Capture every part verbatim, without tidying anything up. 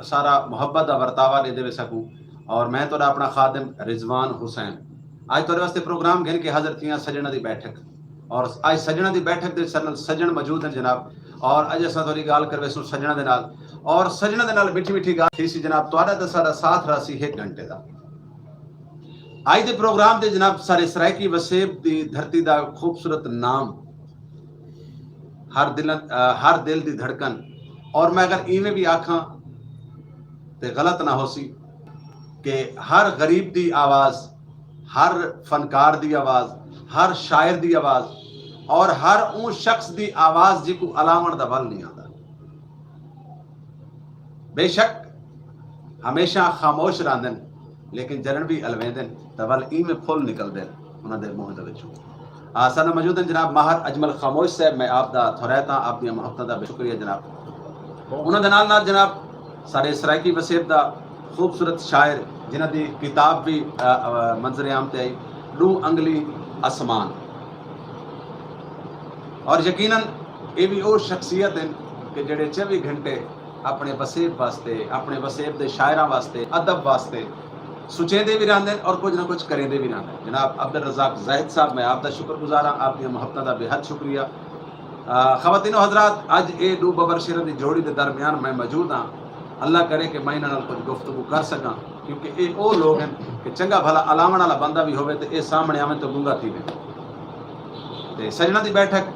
سارا محبت دا ورتاوا ݙیندے وے ساکوں۔ اور میں تہاݙا اپݨا خادم رضوان حسین اڄ تہاݙے واسطے پروگرام گھن کے حاضر تھیاں، سڄݨاں دی بیٹھک۔ اور اڄ سڄݨاں دی بیٹھک دے سر نال سڄݨ موجود ہیں جناب۔ اور اڄ اساں تھوڑی ڳالھ کرویسوں سڄݨاں دے نال، اور سڄݨاں دے نال مٹھی مٹھی ڳالھ تھیسی جناب۔ تہاݙا تے ساݙا ساتھ رہسی ہک گھنٹے دا۔ اڄ دے پروگرام دے جناب سارے سرائیکی وسیب دی دھرتی دا خوبصورت نام، ہر دل، ہر دل دی دھڑکن، اور میں اگر ایویں بھی آکھاں تے غلط نہ ہوسی کہ ہر غریب دی آواز، ہر فنکار دی آواز، ہر شاعر دی آواز اور ہر اوں شخص دی آواز جیکوں الاوݨ دا ول نہیں آندا۔ بے شک ہمیشہ خاموش رہندن، لیکن جݙݨ بھی الویندن تاں ول ایویں پھل نکلدن انہاں دے منہ دے وچوں۔ آ، ساݙے نال موجود ہیں جناب ماہر اجمل خاموش صاحب، میں آپ دا تھوریت ہاں، آپ دیاں محبتاں دا بے شکریہ جناب۔ انہاں دے نال نال جناب ساݙے سرائیکی وسیب دا خوبصورت شاعر جنہاں دی کتاب بھی، آ، آ، منظر عام تے آئی، ݙو انگلی اسمان۔ اور یقیناً اے بھی او شخصیت ہیں کہ جڑے چوی گھنٹے اپݨے وسیب واسطے، اپݨے وسیب دے شاعراں واسطے، ادب واسطے سوچیندے بھی رہندے ہیں اور کجھ نہ کجھ کریندے بھی رہندے ہیں۔ جناب عبدالرزاق زاہد صاحب، میں آپ دا شکر گزار ہاں، آپ دیاں محبتاں دا بے حد شکریہ۔ آ، خواتین و حضرات، اڄ اے ݙو ببر شیراں دی جوڑی دے درمیان میں موجود ہاں۔ اللہ کرے کہ میں انہاں نال کجھ گفتگو کر سکاں، کیونکہ اے او لوگ ہیں کہ چنگا بھلا الاوݨ والا بندہ بھی ہووے تے اے سامݨے آویں تو گنگا تھی ویندے۔ تے سڄݨاں دی بیٹھک،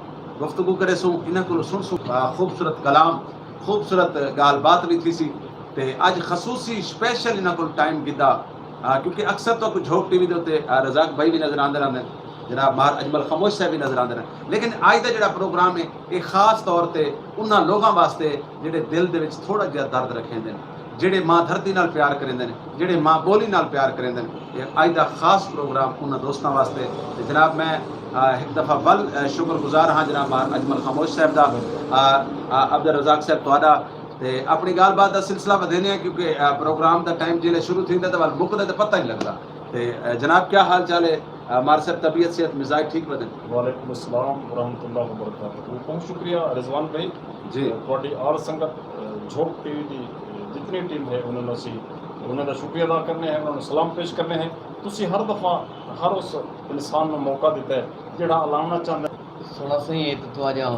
گفتگو کریسوں، انہاں کولوں سݨسوں، آ، خوبصورت کلام، خوبصورت ڳالھ بات وی تھیسی۔ تے اڄ خصوصی اسپیشل انہاں کول ٹائم گھدا، آ، کیونکہ اکثر تہاکوں جھوک ٹی وی دے اتے، آ، رزاق بھائی وی نظر آندے رہندے، جناب ماہر اجمل خاموش صاحب وی نظر آندے رہندے، لیکن اڄ دا جڑا پروگرام ہے، اے خاص طور تے انہاں لوگاں واسطے جڑے دل دے وچ تھوڑا جہا درد رکھیندے ہن، جڑے ماں دھرتی نال پیار کریندے ہن، جڑے ماں ٻولی نال پیار کریندے ہن۔ اے اڄ دا خاص پروگرام انہاں دوستاں واسطے۔ تے جناب میں، آ، ہک دفعہ ول، آ، شکر گزار ہاں جناب ماہر اجمل خاموش صاحب دا، آ، آ، عبدالرزاق صاحب تہاݙا۔ تے اپݨی ڳالھ بات دا سلسلہ ودھیندے ہیں، کیونکہ، آ، پروگرام دا ٹائم جیلے شروع تھیندا تے ول مکدے تے پتہ ہی نہیں لڳدا۔ تے، آ، جناب کیا حال چال ہے؟ آ، ماہر صاحب طبیعت صحت مزاج ٹھیک ودن؟ وعلیکم السلام ورحمۃ اللہ وبرکاتہ۔ بہت شکریہ رضوان بھائی۔ جی۔ تہاݙی آل سنگت، آ، جھوک ٹی وی دی، آ، جتنی ٹیم ہے انہاں دا اسی، انہاں دا شکریہ ادا کرنے ہیں، انہاں نوں سلام پیش کرنے ہیں۔ تسی ہر دفعہ ہر اس انسان نوں موقع ݙتا ہے جیڑھا الاوݨا چاہندا ہے۔ سوہݨا سئیں، اے تاں تہاݙیاں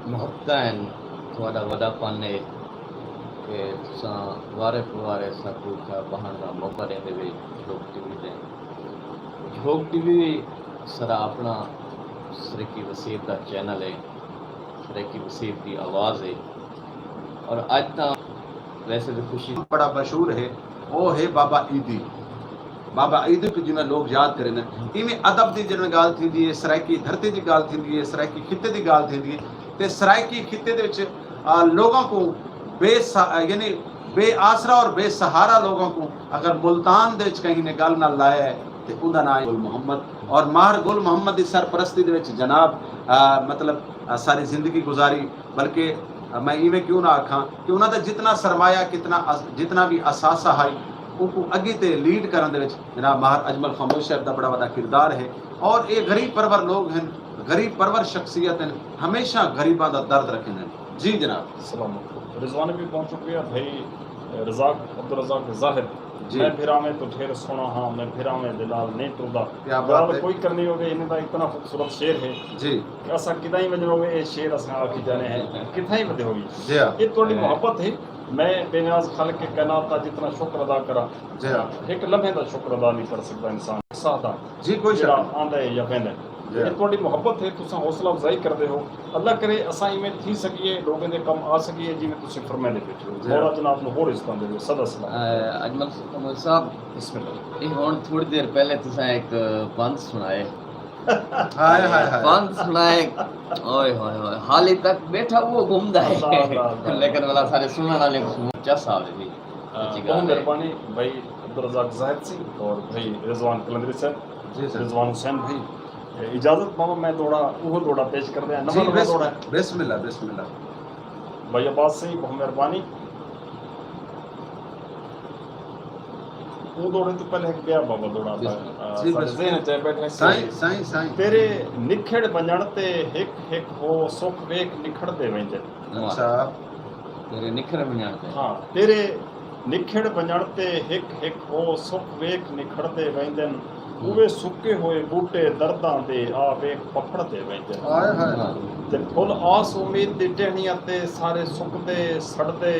محبتاں ہن، تہاݙا وݙا پن ہے کہ تساں وارے پروارے ساکوں اتھاں ٻہݨ دا موقع ݙیندے وے جھوک ٹی وی تے۔ جھوک ٹی وی ساݙا اپݨا سرائیکی وسیب دا چینل ہے، سرائیکی وسیب دی آواز ہے۔ اور اڄ تاں ویسے بھی خوشی بڑا مشہور ہے، او ہے بابا عیدی۔ بابا عیدی کوں جیویں لوگ یاد کریندن، ایویں ادب دی جݙݨ ڳالھ تھیندی ہے، سرائیکی دھرتی دی ڳالھ تھیندی ہے، سرائیکی خطے دی ڳالھ تھیندی ہے، تے سرائیکی خطے دے وچ، آ، لوگاں کوں بے سا-، یعنی بے آسرا اور بے سہارا لوگاں کوں اگر ملتان دے وچ کہیں نے ڳل نال لایا ہے تے اوندا ناں ہے گل محمد۔ اور ماہر گل محمد دی سرپرستی دے وچ جناب، آ، مطلب، آ، ساری زندگی گزاری، بلکہ میں ایویں کیوں نہ آکھاں کہ انہاں دا جتنا سرمایہ، کتنا اس-، جتنا بھی اثاثہ ہئی، اونکوں اڳی تے لیڈ کرݨ دے وچ جناب ماہر اجمل خاموش صاحب دا بڑا وݙا کردار ہے۔ اور اے غریب پرور لوگ ہن، غریب پرور شخصیت ہن، ہمیشہ غریباں دا درد رکھیندن۔ جی جناب۔ سلامت۔ رضوان بھی بہت شکریہ بھائی رزاق، عبدالرزاق زاہد۔ جی۔ میں بھراویں توں ڈھیر سوہݨا ہاں، میں بھراویں دے نال نہیں ٹردا۔ کیا بات ہے۔ ڳالھ کوئی کرنی ہووے، انہاں دا اتنا خوبصورت شعر ہے۔ جی۔ کہ اساں کݙاہیں ونڄݨ ہووے، اے شعر اساں آکھی جانے ہیں، کتھاں ہی ودے ہووی۔ جی ہاں۔ اے تہاݙی محبت ہے، میں بے نیاز خالق کائنات دا جتنا شکر ادا کراں، جی ہاں۔ ہک لمحے دا شکر ادا نہیں کر سڳدا انسان۔ ساہ دا جی، کوئی شک جیڑھا نہیں۔ آندا ہے یا ویندا ہے۔ جی۔ اے تہاݙی محبت ہے، تساں حوصلہ افزائی کردے ہو۔ اللہ کرے اساں ایویں تھی سڳیے، لوگاں دے کم آ سڳیے، جیویں تساں فرمیندے پئے ہو۔ جی۔ مولا جناب نوں ہور عزتاں ݙیوے، سدا سلامت۔ اے، اجمل خاموش صاحب، بسم اللہ۔ اے ہݨ تھوڑی دیر پہلے تساں ہک بند سݨائے۔ ہائے، ہائے، ہائے۔ بند سݨائے۔ اوئے ہوئے ہوئے۔ حالی تک ٻیٹھا او گھمدا ہے۔ اللہ، اللہ، اللہ۔ لیکن والا سارے سݨݨ والے کوں چس آوے تھی۔ آ، سچی ڳالھ ہے۔ بہت مہربانی بھائی عبدالرزاق زاہد سی اور بھائی رضوان قلندری صاحب، جی سر۔ رضوان حسین بھائی۔ اجازت بابا، میں تھوڑا، اوہو تھوڑا پیش کر دیاں۔ جی، نمبر بس، تھوڑا۔ بسم اللہ، بسم اللہ۔ بھائی عباس سئیں، بہت مہربانی۔ اوں دوڑے توں پہلے ہک ٻیا بابا دوڑا آتا ہے۔ بسم اللہ۔ آ، جی، ساݙے بسم اللہ۔ ذہن چ آئے ٻیٹھے۔ سائیں، سائیں، سائیں۔ تیݙے نکھڑ ونڄݨ تے ہک ہک ہو سکھ ویکھ نکھڑدے ویندن۔ اچھا۔ تیݙے نکھڑ ونڄݨ تے۔ ہاں، تیݙے نکھڑ ونڄݨ تے ہک ہک او سک ویکھ نکھڑدے ویندن۔ اوے سکے ہوئے ٻوٹے درداں دے آ ویکھ پکھڑدے ویندن۔ ہائے ہائے۔ تے پھل آس امید دی ٹہنیاں تے سارے سکدے سڑدے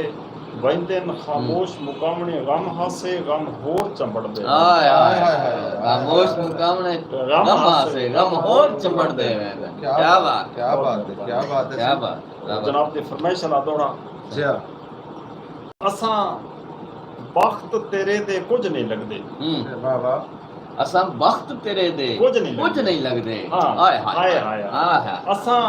ویندن۔ خاموش مکاوݨے غم ہاسے، غم ہور چمبڑدے ویندن۔ ہائے ہائے ہائے۔ خاموش مکاوݨے غم ہاسے، غم ہور چمبڑدے ویندن۔ کیا بات، کیا بات ہے، کیا بات ہے۔ کیا بات۔ جناب دی فرمائش دا دوہڑا۔ جی ہاں۔ اساں بخت تیرے دے کجھ نہیں لڳدے۔ ہوں۔ واہ واہ۔ اساں بخت تیرے دے کجھ نہیں کجھ لڳدے۔ نہیں لڳدے۔ ہاں۔ ہائے ہائے۔ ہائے ہائے۔ ہائے ہائے۔ اساں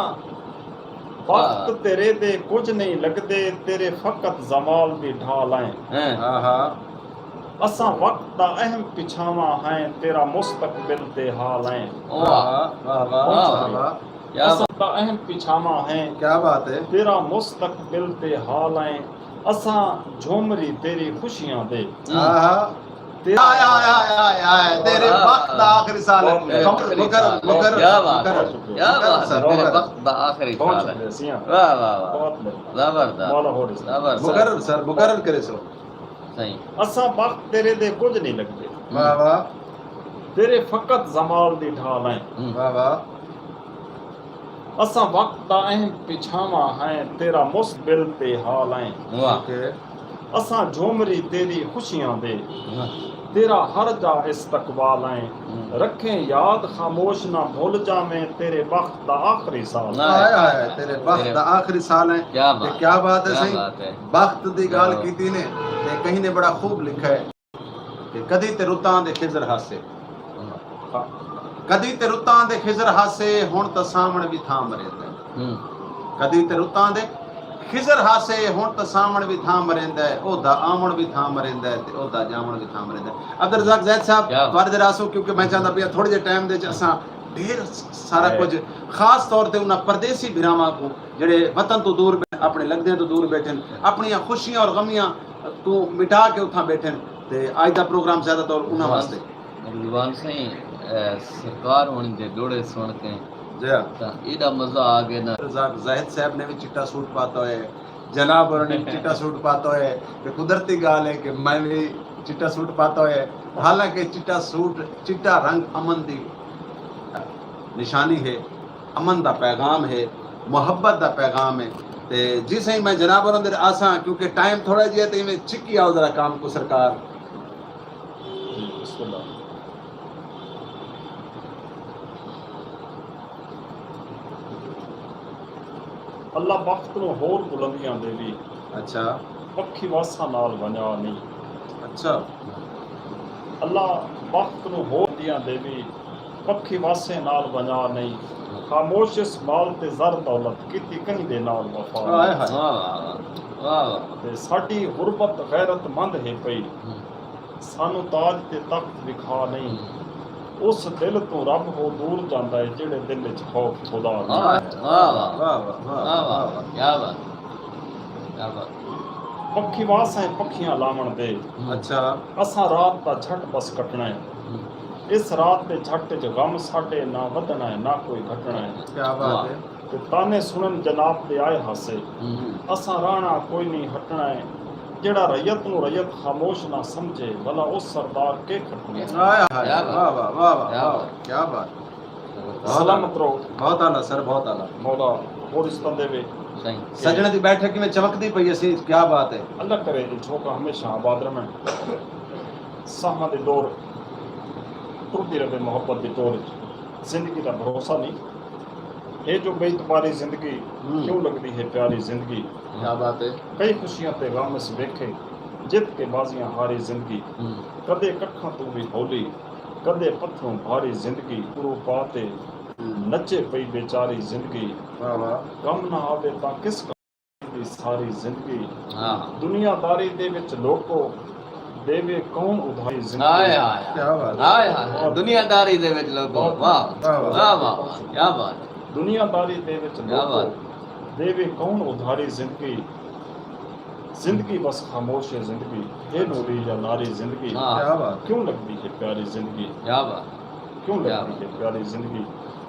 بخت ہاں۔ تیرے دے کجھ نہیں لڳدے، تیرے فقط زوال دی ڈھال ایں۔ ہاں۔ ہاں ہاں۔ اساں وقت دا اہم پچھاواں ہیں، تیرا مستقبل تے حال ایں۔ واہ۔ واہ واہ واہ۔ واہ واہ۔ کیا اساں بات۔ دا اہم پچھاواں ہیں۔ کیا بات ہے۔ تیرا مستقبل تے حال ایں۔ اساں جھومری تیری خوشیاں دے۔ ہاں ہاں۔ تیرا ہائے ہائے ہائے ہائے ہائے، تیرے واہ۔ بخت دا آخری سال ہے۔ بہت مکرر، مکرر، مکرر، کیا بات ہے۔ مکرر۔ کیا مکرر بات ہے۔ سر، تیرے مکرر۔ بخت دا آخری بہت سال ہے۔ شکریہ سیاں۔ واہ واہ واہ۔ بہت مہربانی۔ زبردست۔ مولا ہور اسلام۔ زبردست۔ مکرر سر، مکرر کرے سو۔ صحیح۔ اساں بخت تیرے دے کجھ نہیں لڳدے۔ واہ واہ۔ تیرے فقط زوال دی ڈھال ایں۔ ہوں۔ واہ واہ۔ اساں وقت دا اہم پچھاواں ہیں، تیرا مستقبل تے حال ایں۔ واہ۔ اوکے۔ اساں جھومری تیری خوشیاں دے، واہ۔ تیرا ہر جا استقبال ایں۔ ہوں۔ رکھیں یاد خاموش نہ بھل جاویں، تیرے بخت دا آخری سال ایں۔ ہائے ہائے، تیرے بخت دا آخری سال ایں۔ کیا تے بات۔ کیا بات ہے کیا سائیں؟ بات ہے۔ بخت دی ڳالھ کیا بات۔ کیتی نے تے کہیں نے بڑا خوب لکھا ہے کہ کدی تے رتاں دے خضر ہاسے۔ ہاں۔ کدی تے رتاں دے خضر ہاسے، ہݨ تاں ساوݨ وی تھاں مریندا ہے۔ ہوں۔ کدی تے رتاں دے خضر ہاسے، ہݨ تاں ساوݨ وی تھاں مریندا ہے، او دا آوݨ وی تھاں مریندا ہے تے او دا ڄاوݨ وی تھاں مریندا ہے۔ عبدالرزاق زید صاحب، کیا بات۔ تہاݙے راسوں، کیونکہ میں چاہندا پیا تھوڑے جے ٹائم دے وچ اساں ڈھیر سارا ہے۔ کجھ خاص طور تے انہاں پردیسی بھراواں کوں جڑے وطن توں دور بیٹھن، اپݨے لڳدیاں توں دور بیٹھن، اپݨیاں خوشیاں اور غمیاں توں مٹا کے اتھاں بیٹھن، تے اڄ دا پروگرام زیادہ طور انہاں واسطے۔ رضوان سائیں، اے، سرکار ہوݨی دے ݙوہڑے سݨ کے جی ہاں۔ تاں ایݙا مزہ آ ڳئے نا۔ رزاق زاہد صاحب نے وی چٹا سوٹ پاتا ہوئے، جناب ہوراں نے وی چٹا سوٹ پاتا ہوئے، تے قدرتی ڳالھ ہے کہ میں وی چٹا سوٹ پاتا ہوئے۔ حالانکہ چٹا سوٹ، چٹا رنگ امن دی نشانی ہے، امن دا پیغام ہے، محبت دا پیغام ہے۔ تے جی سائیں، میں جناب ہوراں دے آساں، کیونکہ ٹائم تھوڑا جیہا تے ایویں چکی آؤ ذرا کام کوں سرکار۔ جی، بسم اللہ۔ اللہ بخت نوں ہور بلندیاں ݙیوی۔ اچھا۔ پکھی واساں نال ونڄا نئیں۔ اچھا۔ اللہ بخت نوں ہور بلندیاں ݙیوی، پکھی واسیں نال ونڄا نئیں۔ خاموش اس مال تے زر دولت، کیتی کہیں دے نال وفا نئیں۔ ہائے ہائے۔ واہ واہ واہ۔ واہ واہ۔ تے ساݙی غربت غیرت مند ہے پئی۔ ہوں۔ سانوں تاج تے تخت وکھا نئیں۔ ہوں۔ اس دل توں رب ہو دور جاندا ہے، جیڑھے دل اچ خوف خدا نئیں۔ واہ واہ۔ واہ واہ، واہ واہ، واہ واہ۔ کیا بات، کیا بات۔ پکھی واساں ہے پکھیاں لاوݨ دے۔ ہوں۔ اچھا۔ اساں رات دا جھٹ بس کٹݨا ہے۔ ہوں۔ اس رات دے جھٹ اچ غم ساݙے نہ ودھݨا ہے، نہ کوئی گھٹݨا ہے۔ کیا بات واہ۔ ہے۔ تے طعنے سݨن جناب دے آئے ہاسے۔ ہوں۔ اساں رہݨا کوئی نئیں ہٹݨا ہے۔ جیڑھا رعیت نوں رعیت خاموش نہ سمجھے، بھلا اس سردار کے کھٹݨا ہے۔ ہائے ہائے، کیا بات۔ واہ واہ، واہ واہ، کیا واہ بات۔ واہ، کیا بات۔ بہت سلامت اعلیٰ۔ رہو۔ بہت اعلیٰ سر، بہت اعلیٰ۔ مولا ہور عزتاں ݙیوے۔ صحیح۔ سڄݨاں دی بیٹھک کیویں چمکدی پئی اسی، کیا بات ہے۔ اللہ کرے اے جھوکا ہمیشہ آباد رہوݨ۔ ساہاں دے ݙور ٹردی رہوے محبت دی ٹور اچ۔ زندگی دا بھروسہ نئیں۔ ہے جو بے اعتباری زندگی، ہوں۔ کیوں لڳدی ہے پیاری زندگی۔ کیا بات ہے۔ کئی خوشیاں تے غم اس ویکھے، جت کے بازیاں ہاری زندگی۔ ہوں۔ کدے ککھاں توں وی ہولی، کدے پتھروں بھاری زندگی۔ کرو پا تے ہوں۔ نچے پئی بیچاری زندگی۔ واہ واہ۔ غم نہ آوے تاں کس دی ساری زندگی۔ ہاں۔ دنیا داری دے وچ لوکو، ݙیوے کون ادھاری زندگی۔ ہائے ہائے۔ کیا بات ہے۔ ہائے ہائے۔ دنیا داری دے وچ لوکو۔ بہت واہ۔ واہ واہ۔ واہ واہ واہ۔ کیا بات ہے۔ دنیا داری دے وچ کیا لوکو، بات۔ ݙیوے کون ادھاری زندگی۔ زندگی بس خاموش ہے زندگی، ہے نوری یا ناری زندگی۔ ہاں۔ کیا بات۔ کیوں لڳدی ہے پیاری زندگی۔ کیا بات۔ کیوں کیا لڳدی بات۔ ہے پیاری زندگی۔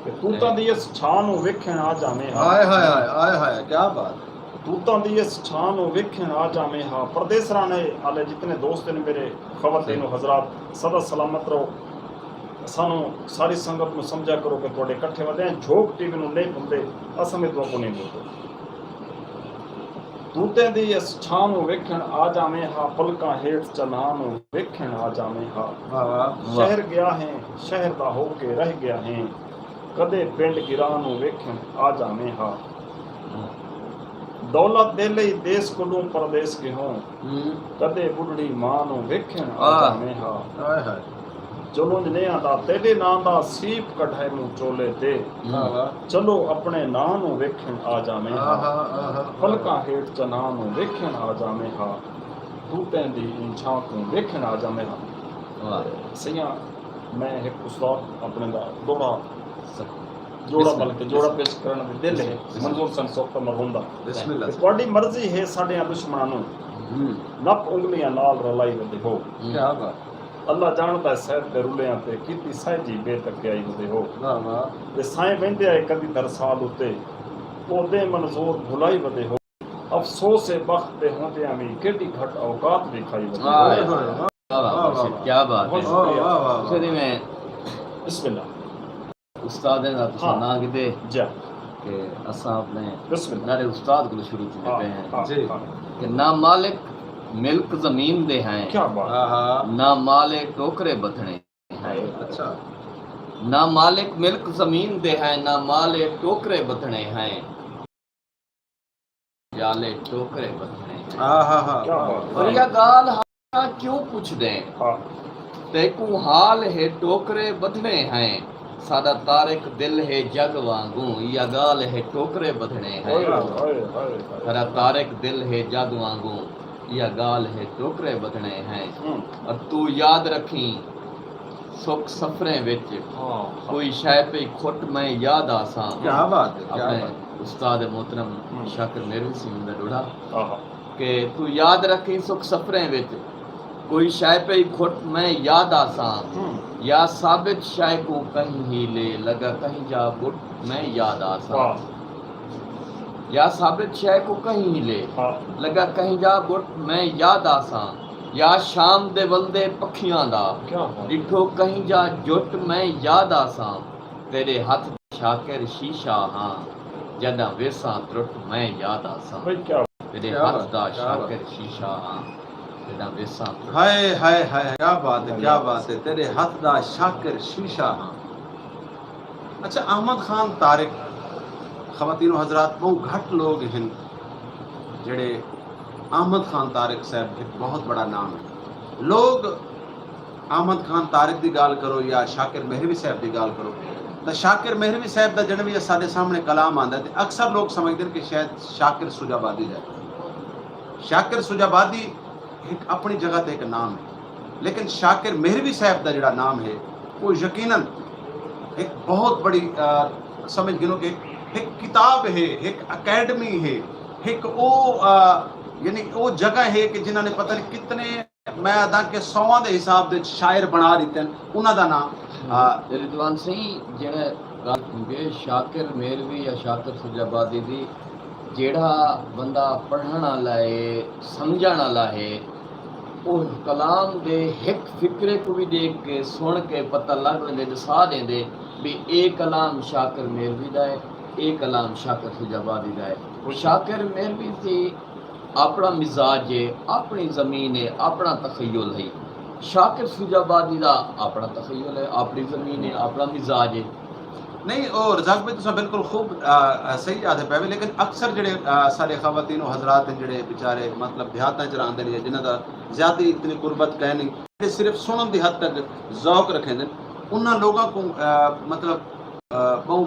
تے توتاں دی اس چھاں نوں ویکھݨ آ جاویں ہا۔ ہائے ہائے ہائے، ہائے ہائے، کیا بات۔ توتاں دی اس چھاں نوں ویکھن آ جاویں ہا۔ پردیسراں نے آلے جتنے دوست ہن میرے، خواتین و حضرات، سدا سلامت رہو۔ سانوں ساری سنگت نوں سمجھا کرو کہ تہاڈے کٹھے ودے ہیں، جھوک ٹی وی نوں نہیں بھلدے، اساں وی تہاکوں نہیں بھلدے۔ توتیں دی اس چھاں نوں ویکھن آ جاویں ہا، پلکاں ہیٹھ چناں نوں ویکھن آ جاویں ہا۔ واہ واہ۔ شہر گیا ہیں، شہر دا ہو کے رہ گیا ہیں، کدے پنڈ گراں نوں ویکھن آ جاویں ہا۔ دولت دے لئی دیس کڈوں پردیس گیہوں، ہوں۔ کدے بڈھڑی ماں نوں ویکھن آ آہ۔ جاویں ہا۔ ہائے ہائے۔ جلونج نئیں آندا تیڈے ناں دا، سیپ کڈھائے موں چولے تے، واہ واہ۔ چلو اپنے ناں نوں ویکھن آ جاویں ہا۔ آہا، آہا۔ پلکاں ہیٹھ چناں نوں ویکھن آ جاویں ہا۔ توتیں دی ایں چھاں کوں ویکھن آ جاویں ہا۔ واہ۔ سئیاں، میں ہک استاد اپنے دا دوہڑا سک- جوڑا بسم اللہ۔ بلکہ جوڑا پیش کرݨ دے دل ہے، بسم اللہ۔ منظور حسین سوکھتا مرحوم دا۔ بسم اللہ۔ تے تہاڈی مرضی ہے ساڈیاں دشمناں نوں ہوں۔ نپ انگلیاں نال رلائی ودے ہو۔ کیا بات۔ اللہ جاݨدا ہے سید دے رلے آں تے کیتی ساجی بے تکیائی ودے ہو۔ واہ واہ۔ تے سائیں ویندے آئے کدی درسال اتے، او دے منظور بھلائی ودے ہو۔ افسوس ہے بخت دے ہوندیاں وی کیڈی گھٹ اوقات وکھائی ودے ہو۔ واہ، واہ، واہ، واہ، واہ۔ کیا بات ہے۔ بہت شکریہ۔ واہ، واہ، واہ۔ بسم اللہ۔ استاد دا تساں ہاں۔ ناں گھدے جا۔ کہ اساں اپنے بسم اللہ۔ نارے استاد کولوں شروع کیتے ہاں، پئے ہیں۔ ہاں، جی۔ ہاں۔ کہ نہ مالک ملک زمین دے ہیں، کیا بات۔ نہ مالے ٹوکرے بدھنے ہیں۔ اچھا۔ نہ مالک ملک زمین دے ہیں، نہ مالے ٹوکرے بدھنے ہیں۔ جالے ٹوکرے بدھنے ہیں۔ کیا بات۔ اور یہ گال ہاں کیوں پچھدیں؟ ہاں۔ تیکوں حال ہے ٹوکرے بدھنے ہیں۔ ساڈا طارق دل ہے جگ وانگوں، یا گال ہے ٹوکرے بدھنے ہیں۔ ہائے، ہائے، ہائے، ہائے۔ ساڈا طارق دل ہے جگ وانگوں، یا گال ہے ٹوکرے بدھنے ہیں۔ ہوں۔ اور تو یاد رکھیں سکھ سفریں وچ، ہاں۔ کوئی شے پئی کھٹ میں یاد آساں۔ کیا بات ہے، کیا اپنے بات ہے۔ استاد محترم ہوں۔ شاکر مہروی سی دا ڈوڑا آہا۔ کہ تو یاد رکھیں سکھ سفریں وچ، کوئی شے پئی کھٹ میں یاد آساں۔ ہوں۔ یا ثابت شے کوں کہیں ہی لے، لگا کہیں جا بٹ میں یاد آساں۔ واہ۔ یا ثابت شے کوں کہیں ہی لے، ہاں۔ لگا کہیں جا بٹ میں یاد آساں۔ یا شام دے ولدے پکھیاں دا، کیا بات۔ ڈٹھو کہیں جا جٹ میں یاد آساں۔ تیڈے ہتھ دا شاکر شیشہ ہاں، جڈاں ویساں ترٹ میں یاد آساں۔ بھائی کیا بات۔ تیڈے کیا ہتھ بات، دا کیا بات۔ شاکر شیشہ ہاں، جڈاں ویساں ترٹ۔ ہائے ہائے ہائے، کیا بات ہے، کیا بات ہے، تیرے ہتھ دا شاکر شیشہ ہاں۔ اچھا، احمد خان طارق، خواتین و حضرات، بہوں گھٹ لوگ ہن جڑے، احمد خان طارق صاحب ہک بہت بڑا نام ہے۔ لوگ احمد خان طارق دی گالھ کرو یا شاکر مہروی صاحب دی گالھ کرو، تاں شاکر مہروی صاحب دا جڑا وی اساڈے سامنے کلام آندا ہے تے اکثر لوگ سمجھدے ہن کہ شاید شاکر سجابادی دا ہے۔ شاکر سجابادی ہک اپنی جگہ تے ہک نام ہے، لیکن شاکر مہروی صاحب دا جڑا نام ہے، وہ یقیناً ہک بہت بڑی، آ، سمجھ گھنو کہ ہک کتاب ہے، ہک اکیڈمی ہے، ہک او، آ، یعنی او جگہ ہے کہ جنہاں نے پتہ نہیں کتنے، میں آہداں کہ سواں دے حساب دے شاعر بنا ڈتے ہن، انہاں دا ناں، آ، رضوان سئیں، جیڑھا گالھ کیونکہ شاکر مہروی یا شاکر سجابادی دی، جیڑھا بندہ پڑھݨ آلا ہے، سمجھݨ آلا ہے، او کلام دے ہک فقرے کوں وی ݙیکھ کے، سݨ کے پتہ لڳ ویندے، ݙسا ݙیندے بھی اے کلام شاکر مہروی دا ہے، اے کلام شاکر سجابادی دا ہے۔ شاکر مہروی دی اپݨا مزاج ہے، اپݨی زمین ہے، اپݨا تخیل ہے۔ شاکر سجابادی دا اپݨا تخیل ہے، اپݨی زمین ہے، اپݨا مزاج ہے۔ نہیں، او رزاق بھائی، تساں بالکل خوب، آ، آ، صحیح آہدے پئے وے، لیکن اکثر جڑے، آ، ساڈے خواتین و حضرات ہیں جڑے بیچارے، مطلب، دیہاتاں چ رہندے نے، جنہاں دا زیادہ اتنی قربت کائے نہیں، جڑے صرف سنن دی حد تک ذوق رکھیندے نے، انہاں لوگاں کوں، آ، مطلب، آ، بہوں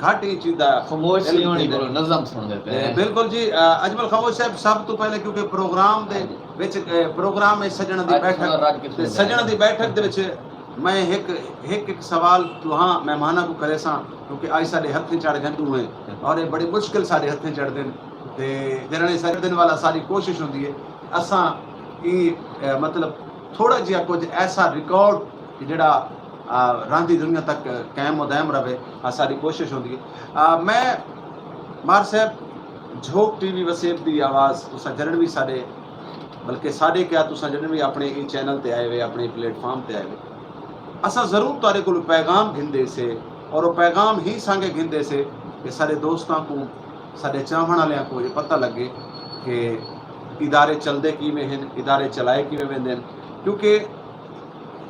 گھٹ ہی چیز دا خاموش علم سیوݨی تھیندا ہے۔ کولوں نظم سݨدے پئے تے ہیں۔ بالکل جی، آ، اجمل خاموش صاحب، سب تو پہلے کیونکہ پروگرام دے وچ، آ، پروگرام ہے سجݨ دی اڄ بیٹھک، سݨ رڄ کے تے سݨ سجݨ دی بیٹھک دے وچ میں ہک، ہک، ہک سوال تہاں مہماناں کوں کریساں، کیونکہ اڄ ساڈے ہتھیں چڑھ گھن ݙو ہیں اور اے بڑی مشکل ساڈے ہتھیں چڑھدے نے۔ تے جنہاں نے ساڈے دن والا ساری کوشش ہوندی ہے، اساں ایں، اے، مطلب، تھوڑا جہا کچھ ایسا ریکارڈ کہ جڑا، آ، راندی دنیا تک قائم و دائم رہے، آ ساری کوشش ہوندی ہے۔ آ، میں مار صاحب، جھوک ٹی وی وسیب دی آواز، تساں جݙݨ وی ساݙے، بلکہ ساݙے کیا، تساں جݙݨ وی اپݨے ایں چینل تے آئے وے، اپݨے ایں پلیٹ فارم تے آئے وے، اساں ضرور تہاݙے کولوں پیغام گھندے سے، اور او پیغام ہی سانگے گھندے سے کہ ساݙے دوستاں کوں، ساݙے چاہوݨ آلیاں کوں اے پتہ لڳے کہ ادارے چلدے کیویں ہن، ادارے چلائے کیویں ویندے ہن۔ کیونکہ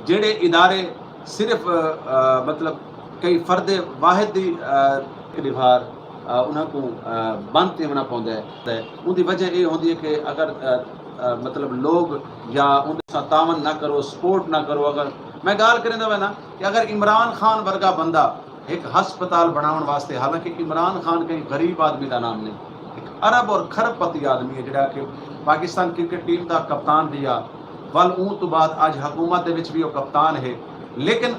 جیڑھے ادارے صرف، آ، مطلب، کئی فرد واحد دی، آ، ݙیوار، آ، انہاں کوں، آ، بند تھیوݨا پوندا ہے، تے اوندی وجہ اے ہوندی ہے کہ اگر، آ، آ، مطلب، لوگ یا اوندے ساتھ تعاون نہ کرو، سپورٹ نہ کرو، اگر میں ڳالھ کریندا وینداں کہ اگر عمران خان ورگا بندہ ہک ہسپتال بݨاوݨ واسطے، حالانکہ عمران خان کہیں غریب آدمی دا نام نہیں، ہک ارب اور کھرب پتی آدمی ہے، جیڑھا کہ پاکستان کرکٹ ٹیم دا کپتان رہیا، ول اوں توں بعد اڄ حکومت دے وچ وی او کپتان ہے، لیکن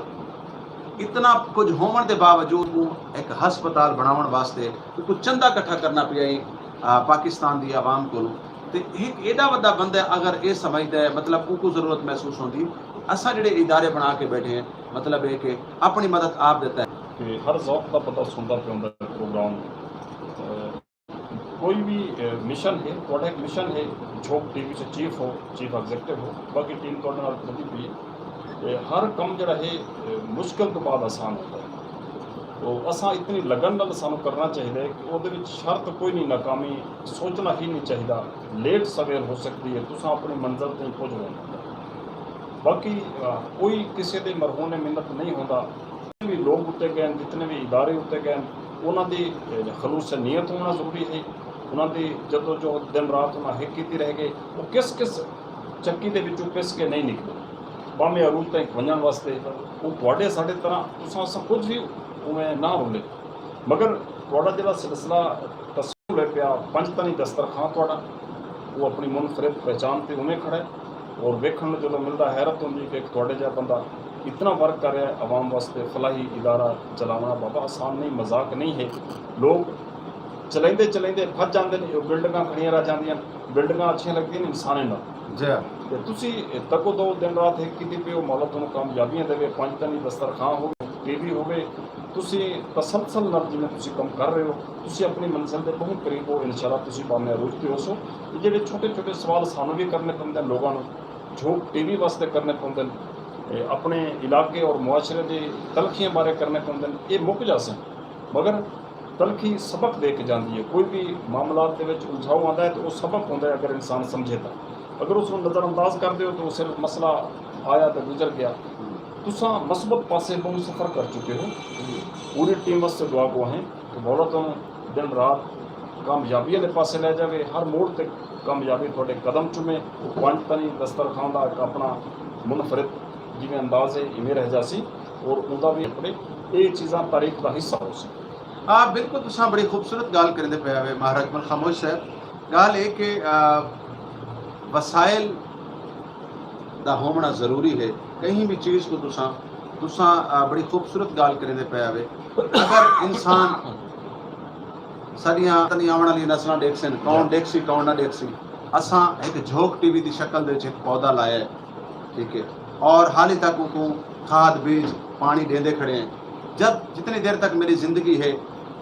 اتنا کجھ ہووݨ دے باوجود اوں ہک ہسپتال بݨاوݨ واسطے کجھ چندہ کٹھا کرنا پیا ہے، آ، پاکستان دی عوام کولوں۔ تے ہک ایݙا وݙا بندہ اگر اے سمجھدا ہے، مطلب، اونکوں ضرورت محسوس ہوندی، اساں جیڑھے ادارے بݨا کے ٻیٹھے ہیں، مطلب ہے کہ اپݨی مدد آپ دیتا ہے۔ کہ ہر ذوق دا بندہ سݨدا پیا ہوندا ہے پروگرام۔ کوئی وی، اے، مشن ہے، تہاݙا ہک مشن ہے، جھوک ٹی وی چ چیف ہو، چیف ایگزیکٹو ہو، باقی ٹیم تہاݙے نال کھڑدی پئی ہے۔ اے، ہر کم جیڑھا ہے، اے، مشکل توں بعد آسان ہوندا ہے۔ تو اساں اتنی لگن نال سانوں کرنا چاہیدا ہے کہ اوندے وچ شرط کوئی نہیں، ناکامی سوچنا ہی نہیں چاہیدا۔ لیٹ سویر ہو سڳدی ہے، تساں اپݨی منزل تئیں پڄ ویندے۔ باقی، آ، کوئی کسے دے مرہون منت نہیں ہوندا۔ جتنے وی لوگ اتے ڳئے ہن، جتنے وی ادارے اتے ڳئے ہن، انہاں دی، اے، خلوص نیت ہووݨا ضروری ہے۔ انہاں دی جدوجہد دن رات انہاں ہک کیتی رہ ڳئے۔ او کس کس چکی دے وچوں پس کے نہیں نکلے۔ بامے عروج تئیں ونڄݨ واسطے او تہاݙے ساݙے طرح تساں اساں کجھ وی اوویں نہ رلے۔ مگر تہاݙا جیڑھا سلسلہ تسلسل ہے پیا، پنج تنی دسترخوان تہاݙا، او اپݨی منفرد پہچان تے اوویں کھڑا ہے۔ اور ویکھݨ نوں جدوں ملدا، حیرت ہوندی کہ ہک تہاݙے جیہا بندہ اتنا ورک کر رہیا ہے عوام واسطے، فلاحی ادارہ چلاوݨا بابا آسان نہیں، مذاق نہیں ہے۔ لوگ چلیندے چلیندے پھس جاندے نے، او بلڈنگاں کھڑیاں رہ جاندیاں، بلڈنگاں اچھیاں لڳدیاں نے انسانیں نال۔ جی۔ تے تسی تکو دو دن رات ہک کیتی پئے ہو، مولا تہانوں کامیابیاں ݙیوے، پنج تنی دسترخوان ہووے، ٹی وی ہووے، تسی تسلسل نال جیویں تسی کم کر رہے ہو، تسی اپݨی منزل دے ٻہوں قریب ہو، انشاءاللہ تسی بامے عروج تے ہوسو۔ اے جیڑھے چھوٹے چھوٹے سوال سانوں وی کرݨے پیندے ہن لوگاں نوں، جھوک ٹی وی واسطے کرݨے پیندے ہن، اے اپݨے علاقے اور معاشرے دی تلخیاں بارے کرݨے پیندے ہن، اے مک جاسن۔ مگر تلخی سبق ݙے کے جاندی ہے۔ کوئی وی معاملات دے وچ الجھاؤ آندا ہے تے او سبق ہوندا ہے اگر انسان سمجھے تاں۔ اگر اس نوں نظر انداز کر ݙیو تے او صرف مسئلہ آیا تے گزر ڳیا۔ تساں مثبت پاسے ٻہوں سفر کر چکے ہو۔ پوری ٹیم واسطے دعا گو ہیں کہ مولا تہانوں دن رات کامیابی والے پاسے لے جاوے، ہر موڑ تے کامیابی تہاݙے قدم چومے۔ پنج تنی دسترخوان دا ہک اپݨا منفرد جیویں انداز ہے، ایویں رہ جاسی اور اوندا وی اپݨے اے چیزاں تاریخ دا حصہ ہوسی۔ آ، بالکل، تساں بڑی خوبصورت ڳالھ کریندے پئے ہو ماہر اکمل خاموش صاحب۔ ڳالھ اے کہ، آ، وسائل دا ہووݨا ضروری ہے۔ کہیں وی چیز کوں تساں، تساں، آ، بڑی خوبصورت ڳالھ کریندے پئے ہو۔ اگر انسان، ساݙیاں تنی آوݨ والیاں نسلاں ݙیکھسن، کون ݙیکھسی، کون نہ ݙیکھسی۔ اساں ہک جھوک ٹی وی دی شکل دے وچ ہک پودا لایا ہے، ٹھیک ہے، اور حالی تک اونکوں کھاد، بیج، پاݨی ݙیندے کھڑے ہیں۔ جب جتنی دیر تک میری زندگی ہے،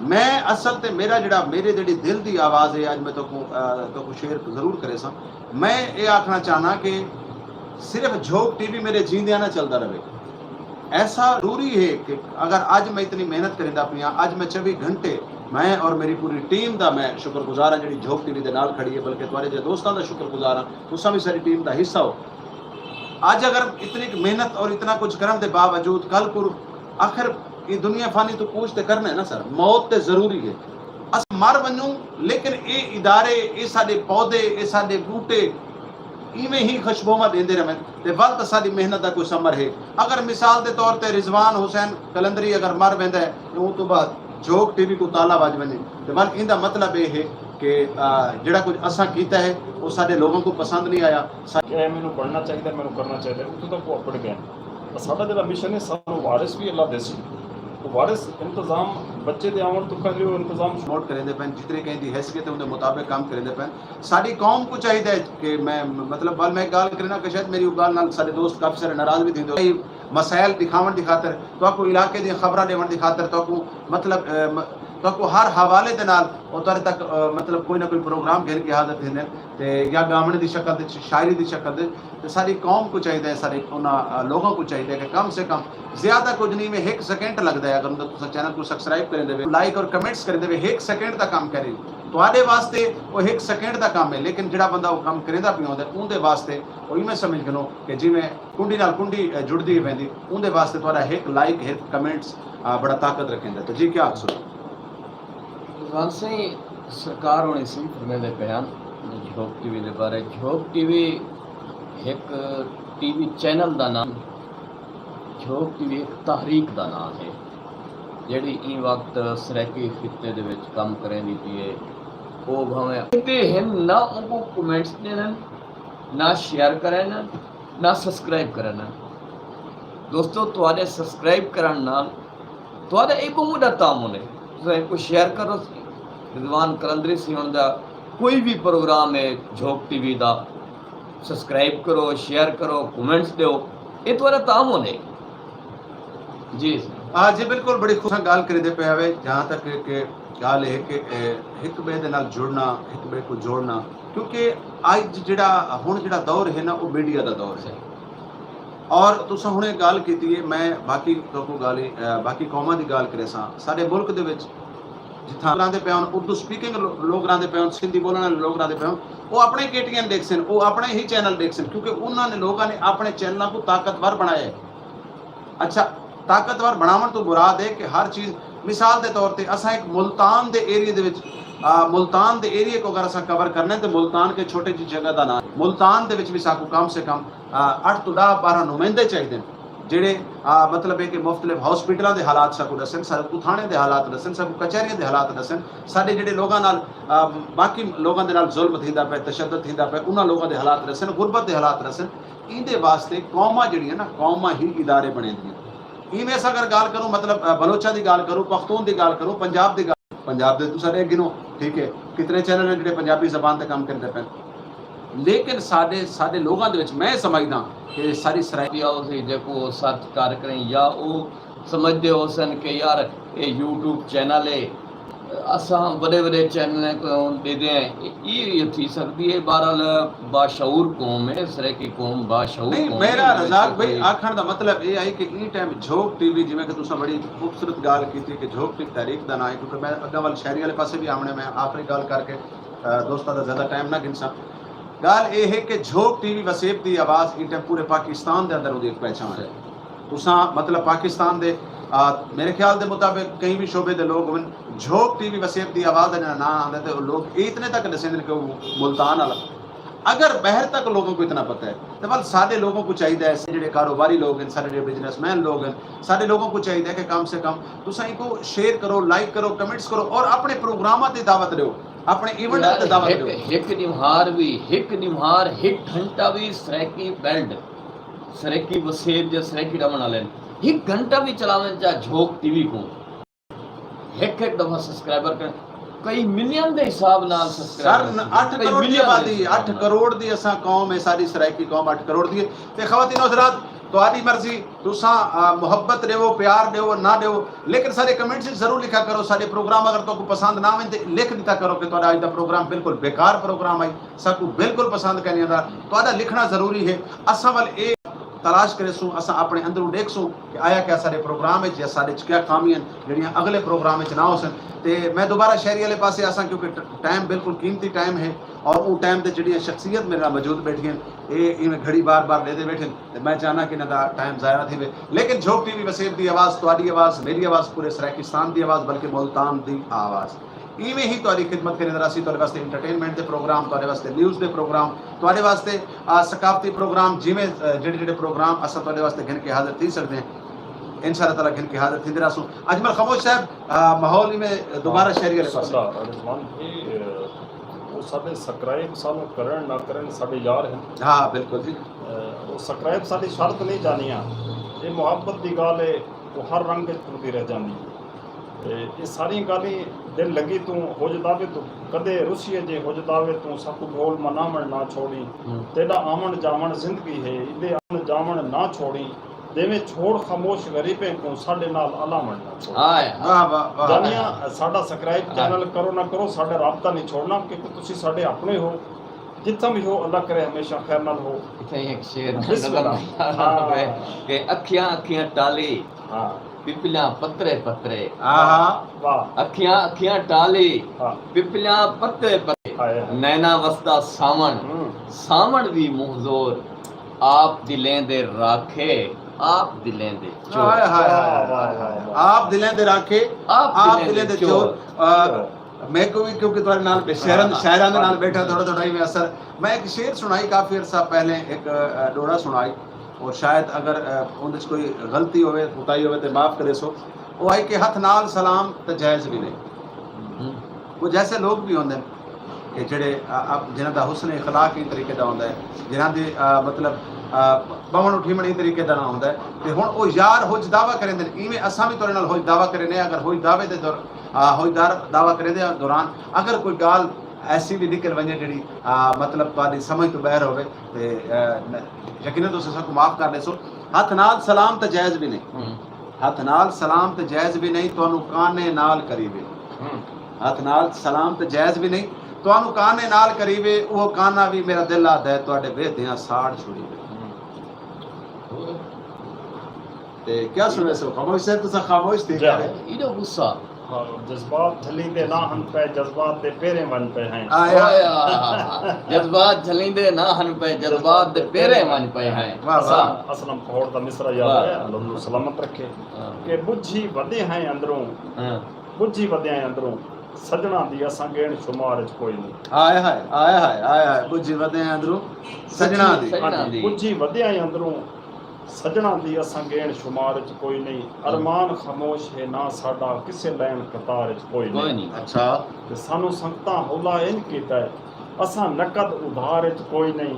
میں اصل تے میرا جڑا، میرے جڑی دل دی آواز ہے، اڄ میں تہاکوں، آ، تہاکوں شیئر ضرور کریساں۔ میں اے آکھݨا چاہناں کہ صرف جھوک ٹی وی میرے جیندیاں نہ چلدا رہے۔ ایسا ضروری ہے کہ اگر اڄ میں اتنی محنت کریندا پیاں، اڄ میں چوبی گھنٹے، میں اور میری پوری ٹیم دا میں شکر گزار ہاں جڑی جھوک ٹی وی دے نال کھڑی ہے، بلکہ تہاݙے جیہے دوستاں دا شکر گزار ہاں، تساں وی ساری ٹیم دا حصہ ہو۔ اڄ اگر اتنی محنت اور اتنا کجھ کرݨ دے باوجود کل کوں آخر اے دنیا فانی توں کوچ تے کرݨا ہے نا سر، موت تے ضروری ہے۔ اساں مر ونڄوں، لیکن اے ادارے، اے ساݙے پودے، اے ساݙے ٻوٹے ایویں ہی خوشبوواں ݙیندے رہون تے ول تاں ساݙی محنت دا کوئی ثمر ہے۔ اگر مثال دے طور تے رضوان حسین قلندری اگر مر ویندا ہے تے اوں توں بعد جھوک ٹی وی کوں تالا وڄ ونڄے تے ول ایندا مطلب اے ہے کہ، آ، جڑا کجھ اساں کیتا ہے او ساݙے لوگاں کوں پسند نہیں آیا۔ سا- کہ مینوں بݨنا چاہیدا، مینوں کرنا چاہیدا، اتھوں تک او اپڑ ڳئے۔ تاں ساݙا جڑا مشن ہے، سانوں وارث وی اللہ ݙیسی۔ او وارث انتظام بچے دے آوݨ توں پہلے او انتظام پروموٹ کریندے پئن، جتنے کہیں دی حیثیت ہے، اوندے مطابق کم کریندے پئن۔ ساݙی قوم کوں چاہیدا ہے کہ میں، مطلب، ول میں ہک ڳالھ کرینداں کہ شاید میری او ڳالھ نال ساݙے دوست کافی سارے ناراض وی تھیندے۔ مسائل ݙکھاوݨ دی خاطر، تہاکوں علاقے دیاں خبراں ݙیوݨ دی خاطر، تہاکوں، مطلب، اے، م-، تہاکوں ہر حوالے دے نال او تہاݙے تک، آ، مطلب کوئی نہ کوئی پروگرام گھن کے حاضر تھیندے ہن، تے یا ڳاوݨ دی شکل تے، شاعری دی شکل تے۔ تے ساݙی قوم کوں چاہیدا ہے، ساݙے انہاں، آ، لوگاں کوں چاہیدا ہے کہ کم سے کم زیادہ کجھ نہیں، میں ہک سیکنڈ لڳدا ہے، اگر اندر تساں چینل کوں سبسکرائب کریندے وے، لائک اور کمنٹس کریندے وے، ہک سیکنڈ دا کم کرے۔ تہاݙے واسطے او ہک سیکنڈ دا کم ہے، لیکن جیڑھا بندہ او کم کریندا پیا ہوندا ہے، اوندے واسطے او ایویں سمجھ گھنو کہ جیویں کنڈی نال کنڈی، اے، جڑدی ویندی، اوندے واسطے تہاݙا ہک لائک، ہک کمنٹس، آ، بڑا طاقت رکھیندا ہے۔ تے جی، کیا آکھسو؟ رضوان سائیں، سرکار ہوݨی سئیں فرمیندے پئے ہن جھوک ٹی وی دے بارے۔ جھوک ٹی وی ہک ٹی وی چینل دا ناں، جھوک ٹی وی ہک تحریک دا ناں ہے، جیڑھی ایں وقت سرائیکی خطے دے وچ کم کریندی پئی ہے۔ او بھاویں اتھے ہن، نہ اونکوں کمنٹس ݙیندن، نہ شیئر کریندن، نہ سبسکرائب کریندن۔ دوستو، تہاݙے سبسکرائب کرݨ نال تہاݙا اے ٻہوں وݙا تعاون ہے۔ تساں ایکوں شیئر کرو، رضوان قلندری سئیں ہݨ دا کوئی وی پروگرام ہے جھوک ٹی وی دا، سبسکرائب کرو، شیئر کرو، کمنٹس ݙیو، اے تہاݙا تعاون ہے۔ جی سر۔ ہاں جی، بالکل، بڑی خوش ڳالھ کریندے پئے ہاوے۔ جہاں تک کہ ڳالھ ہے کہ، اے، ہک ٻئے دے نال جڑنا، ہک ٻئے کوں جوڑنا، کیونکہ اڄ جیڑھا، ہݨ جیڑھا دور ہے نا، او میڈیا دا دور ہے۔ اور تساں ہݨے ڳالھ کیتی ہے، میں باقی تہاکوں ڳالھ، اے، باقی قوماں دی ڳالھ کریساں۔ ساݙے ملک دے وچ جتھاں رہندے پئے ہن، اردو سپیکنگ لو-، لوگ رہندے پئے ہن، سندھی ٻولݨ والے لوگ رہندے پئے ہن، او اپݨے کے ٹی این ݙیکھسن، او اپݨے ہی چینل ݙیکھسن، کیونکہ انہاں نے، لوگاں نے اپݨے چینلاں کوں طاقتور بݨایا ہے۔ اچھا، طاقتور بݨاوݨ توں مراد ہے کہ ہر چیز، مثال دے طور تے اساں ہک ملتان دے ایریے دے وچ، آ، ملتان دے ایریے کوں اگر اساں کور کرنا ہے تے ملتان کے چھوٹے جی جگہ دا نام، ملتان دے وچ وی ساکوں کم سے کم، آ، اٹھ توں ݙاہ ٻارہاں نمائندے چاہیدے ہن، جیڑھے، آ، مطلب ہے کہ مختلف ہاسپٹلاں دے حالات ساکوں ݙسن، ساکوں تھاݨے دے حالات ݙسن، ساکوں کچہریاں دے حالات ݙسن، ساݙے جیڑھے لوگاں نال، آ، باقی لوگاں دے نال ظلم تھیندا پئے، تشدد تھیندا پئے، انہاں لوگاں دے حالات ݙسن، غربت دے حالات ݙسن۔ ایندے واسطے قوماں جیڑھیاں نا، قوماں ہی ادارے بݨیندیاں۔ ایویں اساں اگر ڳالھ کروں، مطلب، آ، بلوچاں دی ڳالھ کروں، پختون دی ڳالھ کروں، پنجاب دی ڳالھ، پنجاب دے تساں ݙیکھ گھنو، ٹھیک ہے، کتنے چینل ہیں جیڑھے پنجابی زبان تے کم کریندے پئن، لیکن ساݙے، ساݙے لوگاں دے وچ میں سمجھداں کہ ساری سرائیکی آؤ سی، جیکوں او سرچ کر کریں یا او سمجھدے ہوسن کہ یار، اے یوٹیوب چینل ہے، اساں وݙے وݙے چینلیں کوں ݙیہدے ہیں، اے، اے تھی سڳدی ہے۔ بہرحال، باشعور قوم ہے، سرائیکی قوم باشعور نہیں، قوم ہے، میرا، رزاق بھائی، آکھݨ دا مطلب اے ہے کہ ایں ٹائم جھوک ٹی وی، جیویں کہ تساں بڑی خوبصورت ڳالھ کیتی کہ جھوک ٹی وی تحریک دا ناں ہے، کیونکہ میں اڳاں ول شاعری والے پاسے وی آوݨے، میں آخری ڳالھ کر کے، آ، دوستاں دا زیادہ ٹائم نہ گھنساں۔ ڳالھ اے ہے کہ جھوک ٹی وی وسیب دی آواز ایں ٹائم پورے پاکستان دے اندر اوندی ہک پہچان ہے۔ تساں، مطلب، پاکستان دے، آ، میرے خیال دے مطابق کہیں وی شعبے دے لوگ ہوون، جھوک ٹی وی وسیب دی آواز دا جیڑھا ناں آندا تے او لوگ اے اتنے تک ݙسیندن کہ او ملتان والا۔ اگر ٻاہر تک لوگوں کو اتنا پتہ ہے، تے ول ساݙے لوگوں کو چاہیدا ہے، جیڑھے کاروباری لوگ ہن، ساݙے جیڑھے بزنس مین لوگ ہن، ساݙے لوگوں کو چاہیدا ہے کہ کم سے کم تساں اینکوں شیئر کرو، لائک کرو، کمنٹس کرو اور اپݨے پروگراماں تے دعوت ݙیو، اپݨے ایونٹاں تے دعوت ݙیو۔ ہک، ہک ݙینہوار وی، ہک ݙینہوار، ہک گھنٹہ وی سرائیکی بیلٹ، سرائیکی وسیب یا سرائیکی رہوݨ والے ہن، ہک گھنٹہ وی چلاوݨ چا جھوک ٹی وی کوں۔ ہک ہک دفعہ سبسکرائبر کرن، کئی ملین دے حساب نال سبسکرائبر سر، تھیندے، اٹھ کئی کروڑ دی ملین دے آبادی، حساب اٹھ نال۔ کروڑ دی اساں قوم ہے، ساݙی سرائیکی قوم اٹھ کروڑ دی ہے۔ تے خواتین و حضرات، تہاݙی مرضی، تساں، آ، محبت ݙیوو، پیار ݙیوو، نہ ݙیوو، لیکن ساݙے کمنٹس وچ ضرور لکھا کرو، ساݙے پروگرام اگر تہاکوں پسند نہ آون تے لکھ ݙتا کرو کہ تہاݙا اڄ دا پروگرام بالکل بیکار پروگرام آئی، ساکوں بالکل پسند کائنی آندا۔ تہاݙا لکھݨا ضروری ہے۔ اساں ول اے تلاش کریسوں، اساں اپݨے اندروں ݙیکھسوں کہ آیا کیا ساݙے پروگرام وچ یا ساݙے وچ کیا خامیاں ہن جیڑھیاں اڳلے پروگرام وچ نہ ہوسن۔ تے میں دوبارہ شاعری والے پاسے آساں، کیونکہ ٹ-، ٹائم بالکل قیمتی ٹائم ہے، اور اوں ٹائم تے جیڑھیاں شخصیت میرے نال موجود ٻیٹھیاں ہن، اے ایویں گھڑی بار بار ݙیندے ٻیٹھن، تے میں چاہناں کہ انہاں دا ٹائم ضائع نہ تھیوے۔ لیکن جھوک ٹی وی وسیب دی آواز، تہاݙی آواز، میری آواز، پورے سرائیکستان دی آواز، بلکہ ملتان دی آواز۔ ایویں ہی تہاݙی خدمت کریندے رہسی، تہاݙے واسطے انٹرٹینمنٹ دے پروگرام، تہاݙے واسطے نیوز دے پروگرام، تہاݙے واسطے، آ، ثقافتی پروگرام، جیویں، آ، جیڑھے جیڑھے پروگرام اساں تہاݙے واسطے گھن کے حاضر تھی سڳدے ہیں، انشاءاللہ تعالیٰ گھن کے حاضر تھیندے رہسوں۔ اجمل خاموش صاحب، آ، ماحول ایویں دوبارہ شاعری والے پاسے۔ رضوان جی، آ، او ساݙے سبسکرائب سانوں کرن نہ کرن، ساݙے یار ہن۔ ہاں، بالکل جی۔ آ، او سبسکرائب ساݙی شرط نہیں جانیاں۔ اے محبت دی ڳالھ ہے، او ہر رنگ وچ ٹردی رہ جاندی ہے۔ تے اے ساریاں ڳالھیں دل لڳی توں، حج دعوے توں کݙے رسیے جے، حج دعوے توں ساکوں ڈھول مناوݨ نہ چھوڑیں۔ ہوں۔ تیݙا آوݨ جاوݨ زندگی ہے، ایندے آوݨ جاوݨ نہ چھوڑیں۔ جیویں چھوڑ خاموش غریبیں کوں، ساڈے نال الاوݨ نہ چھوڑ۔ ہائے۔ واہ واہ واہ۔ جانیاں، ساڈا سبسکرائب چینل کرو نہ کرو، ساڈا رابطہ نہیں چھوڑنا، کیونکہ تسی ساڈے اپنے ہو۔ جتھاں بھی ہو، اللہ کرے ہمیشہ خیر نال ہو۔ اتھاں ہک شعر نظر آندا پئے کہ اکھیاں اکھیاں ٹالی، ہاں۔ پپلیاں پترے پترے۔ آہا۔ واہ۔ اکھیاں اکھیاں ٹالی، ہاں۔ پپلیاں پترے پترے۔ ہائے ہائے۔ نینا وسدا ساوݨ، ہوں۔ ساوݨ وی منہ زور، آپ دلیں دے راکھے، آپ دلیں دے چور۔ ہائے ہائے ہائے۔ واہ، واہ، واہ، واہ۔ آپ دلیں دے راکھے، آپ آپ دلیں دلیں دے دے چور۔ چور۔ آ، میکوں وی، کیونکہ تہاݙے نال شاعراں، ہاں، ہاں، شاعراں دے نال ہاں۔ بیٹھا تھوڑا تھوڑا ایویں اثر۔ میں ہک شعر سݨائی کافی عرصہ پہلے، ہک، آ، ݙوہڑا سݨائی، اور شاید اگر، آ، اوندے وچ کوئی غلطی ہووے، کوتاہی ہووے تے معاف کریسو۔ او آئی کہ ہتھ نال سلام تے جائز وی نہیں۔ ہوں۔ وہ جیسے لوگ بھی ہوندے ہن کہ جڑے، آ، آ، جنہاں دا حسن اخلاق ایں طریقے دا ہوندا ہے، جنہاں دی، آ، مطلب، آ، ٻہوݨ اٹھیوݨ ایں طریقے دا نہ ہوندا ہے۔ تے ہݨ او یار ہوج دعویٰ کریندے ہن، ایویں اساں وی تہاݙے نال ہوج دعویٰ کریندے ہیں۔ اگر ہوج دعوے دے دور-، آ، ہوج دار-، دعویٰ کریندے دوران اگر کوئی ڳالھ ایسی وی نکل ونڄے جڑی، آ، مطلب تہاݙی سمجھ توں ٻاہر ہووے تے، آ، یقیناً تساں ساکوں معاف کر ݙیسو۔ ہتھ نال سلام تے جائز وی نہیں۔ ہوں۔ ہتھ نال سلام تے جائز وی نہیں، تہانوں کانے نال قریب ہے۔ ہوں۔ ہتھ نال سلام تے جائز وی نہیں، تہانوں کانے نال قریب ہے، اوہو کانا وی میرا دل آہدا ہے، تہاݙے ویہدیاں ساڑ چھوڑیوے۔ ہوں۔ تے کیا سݨیسو؟ خاموش صاحب، تساں خاموش تھی جا۔ ڳئے۔ ایݙو غصہ۔ ہاں، جذبات جھلیندے نہ ہن پئے، جذبات دے پیریں ونڄ پئے ہیں۔ آیا۔ اوئے آ، جذبات جھلیندے نہ ہن پئے، جذبات دے پیریں ونڄ پئے ہیں۔ واہ، واہ۔ اسلم، اسلم کھوڑ دا مصرع یاد واہ۔ ہے، اللہ انہوں سلامت رکھے۔ ہاں۔ کہ ٻجھی ودے ہیں اندروں، ہاں۔ ٻجھی ودے ہیں اندروں، سڄݨاں دی اساں ڳیݨ شمار اچ کوئی نہیں۔ ہائے ہائے، ہائے ہائے، ہائے ہائے، ٻجھی ودے ہیں اندروں، سڄݨاں دی۔ سڄݨاں دی۔ ٻجھی ودے ہیں اندروں، سڄݨاں دی اساں ڳیݨ شمار اچ کوئی نہیں۔ ارمان خاموش ہے نہ ساݙا، کسے لین قطار اچ کوئی کوئی نہیں۔ نہیں۔ اچھا۔ تے سانوں سنگتاں حوالہ انج کیتا ہے، اساں نقد ادھار اچ کوئی نہیں۔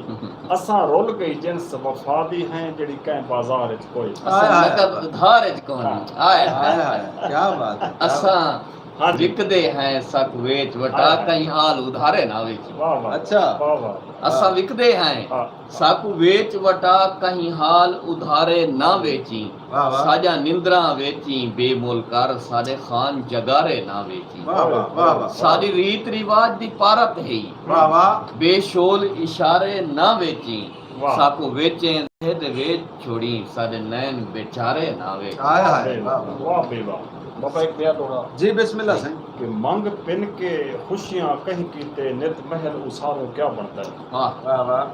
اساں رل ڳئی جنس وفا دی ہیں، جڑی کہیں بازار اچ کوئی نہیں۔ اساں ہائے ہائے۔ نقد ادھار اچ کوئی نہیں۔ ہائے ہائے۔ ہائے ہائے، کیا بات ہے، کیا بات ہے۔ اساں ہاں جی۔ وکدے ہیں سک ویچ وٹا، ہائے ہائے۔ کہیں حال ادھارے نہ ویچی۔ واہ واہ۔ اچھا۔ واہ واہ۔ اساں وکدے ہیں ہاں۔ ساکوں ویچ وٹا، کہیں حال ادھارے نہ ویچیں۔ واہ واہ۔ ساݙیاں نندراں ویچیں بے مل کر، ساݙے خان جگارے نہ ویچیں۔ واہ واہ، واہ واہ۔ ساݙی ریت رواج دی پارت ہئی۔ واہ واہ۔ بے شول اشارے نہ ویچیں۔ واہ۔ ساکوں ویچیں تے ویچ چھوڑیں، ساݙے نین بیچارے نہ ویچیں۔ ہائے ہائے، واہ واہ۔ واہ بے واہ۔ بابا ہک ٻیا ݙوہڑا۔ جی بسم اللہ سائیں۔ کہ منگ پن کے خوشیاں کہیں کیتے، نت محل اساروں کیا بݨدا ہے۔ واہ۔ واہ واہ۔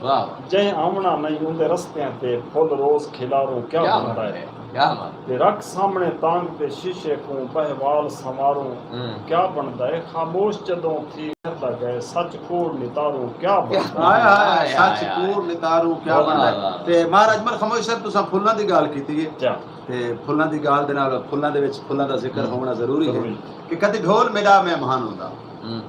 واہ واہ۔ جئیں آوݨا نئیں اوندے رستیاں تے، پھل روز کھلاروں کیا کیا بݨدا بݨدا ہے۔ ہے، کیا بات۔ تے رکھ سامݨے تانگ تے شیشے کوں، بہوال سنواروں ہوں۔ کیا بݨدا ہے۔ خاموش جݙوں تھی گھردا ڳئے، سچ کوڑ نتاروں کیا بݨدا ہے۔ ہائے ہائے، ہائے سچ ہائے۔ کوڑ نتاروں کیا واہ بݨدا ہے۔ واہ۔ تے مہاراج اجمل خاموش صاحب، تساں پھلاں دی ڳالھ کیتی ہے۔ کیا؟ تے پھلاں دی ڳالھ دے نال پھلاں دے وچ پھلاں دا ذکر ہوں۔ ہووݨا ضروری ہے ضروری۔ کہ کدی ڈھول میݙا مہمان ہوندا۔ ہوں۔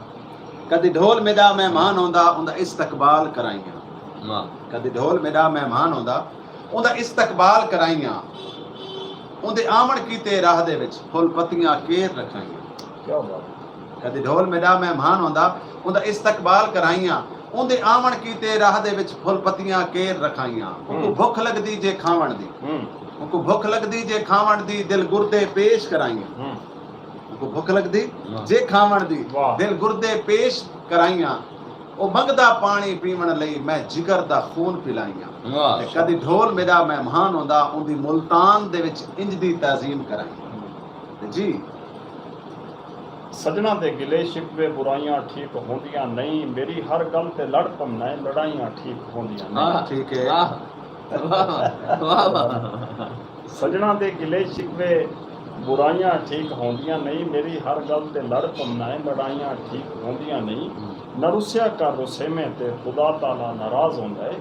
کدی ڈھول میݙا مہمان ہوندا، اوندا استقبال کرائیاں۔ واہ۔ کدی ڈھول میݙا مہمان ہوندا، اوندا استقبال کرائیاں۔ اوندے آوݨ کیتے راہ دے وچ پھل پتیاں کیر رکھائیاں۔ کیا بات ہے۔ کدی ڈھول میݙا مہمان ہوندا، اوندا استقبال کرائیاں۔ اوندے آوݨ کیتے راہ دے وچ پھل پتیاں کیر رکھائیاں۔ اونکوں ہوں۔ بھکھ لڳدی جے کھاوݨ دی۔ ہوں۔ اونکوں بھکھ لڳدی جے کھاوݨ دی، دل گردے پیش کرائیاں۔ ہوں۔ اونکوں بھکھ لڳدی ہاں۔ جے کھاوݨ دی، واہ۔ دل گردے پیش کرائیاں۔ او منگدا پاݨی پیوݨ لئی، میں جگر دا خون پلائیاں۔ واہ۔ تے کدی ڈھول میݙا مہمان ہوندا، اوندی ملتان دے وچ انج دی تعظیم کرائیاں۔ تے جی۔ سڄݨاں دے گلے شکوے برائیاں ٹھیک ہوندیاں نئیں، میݙی ہر ڳل تے لڑ پوندیں، لڑائیاں ٹھیک ہوندیاں نئیں۔ ہاں۔ ٹھیک ہے۔ ہاں۔ واہ واہ، واہ واہ۔ سڄݨاں دے گلے شکوے برائیاں ٹھیک ہوندیاں نئیں، میݙی ہر ڳل تے لڑ پوندیں، لڑائیاں ٹھیک ہوندیاں نئیں۔ ہوں۔ نہ رسیا کر رسیویں تے، خدا تعالیٰ ناراض ہوندا ہے۔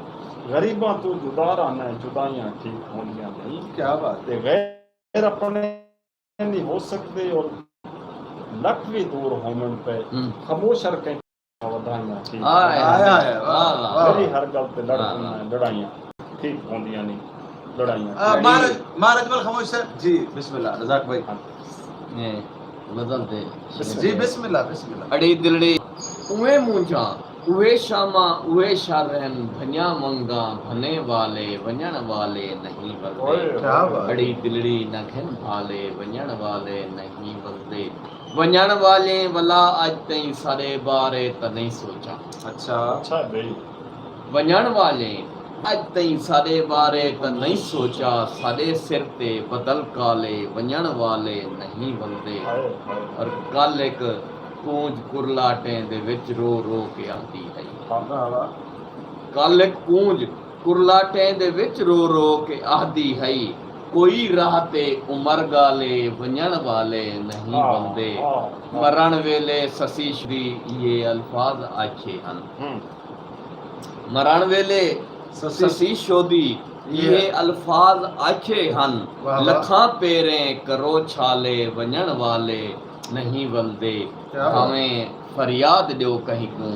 غریباں توں جدا رہندیں، جدائیاں ٹھیک ہوندیاں نئیں۔ کیا بات ہے۔ تے غیر اپݨے نہیں ہو سڳدے، اور لکھ وی دور ہووݨ پئے، ہوں۔ خاموش ہر کہیں ودھائیاں ٹھیک ہائے ہوندیاں۔ ہائے ہائے، واہ، واہ۔ میݙی ہر ڳل تے لڑ واہ، پوندیں، واہ۔ لڑائیاں ٹھیک ہوندیاں نئیں، لڑائیاں آ، ٹھیک مہاراج، مہاراج اجمل خاموش صاحب، جی، بسم اللہ، رزاق بھائی۔ ہاں۔ اے غزل تے بسم جی، اللہ۔ بسم اللہ، بسم اللہ۔ اڑی دلڑی اونویں مونجھاں، اوہے شاماں اوہے شر ہن بھنیاں ونگاں بھنے والے ونڄݨ والے نہیں ولدے۔ اڑی دلڑی نہ گھن بھالے ونڄݨ والے نہیں ولدے۔ ونڄݨ والیں ولا اڄ تئیں ساݙے بارے تاں نہیں سوچا۔ اچھا۔ اچھا بھئی۔ ونڄݨ والیں اڄ تئیں ساݙے بارے تاں نہیں سوچا۔ ساݙے سر تے بدل کالے ونڄݨ والے نہیں ولدے۔ اور کل ہک کونج کرلاٹیں دے وچ رو رو کے آہدی ہئی۔ کل ہک کونج کرلاٹیں دے وچ رو رو کے آہدی ہئی، کوئی راہ تے عمر ڳالے ونڄݨ والے نہیں ولدے۔ مرݨ ویلے سسی شودی ایہے الفاظ آکھے ہن۔ مرݨ ویلے سسی شودی ایہے الفاظ آکھے ہن۔ لکھاں پیریں کرو چھالے ونڄݨ والے نہیں ولدے۔ بھاویں فریاد ݙیو کہیں کوں،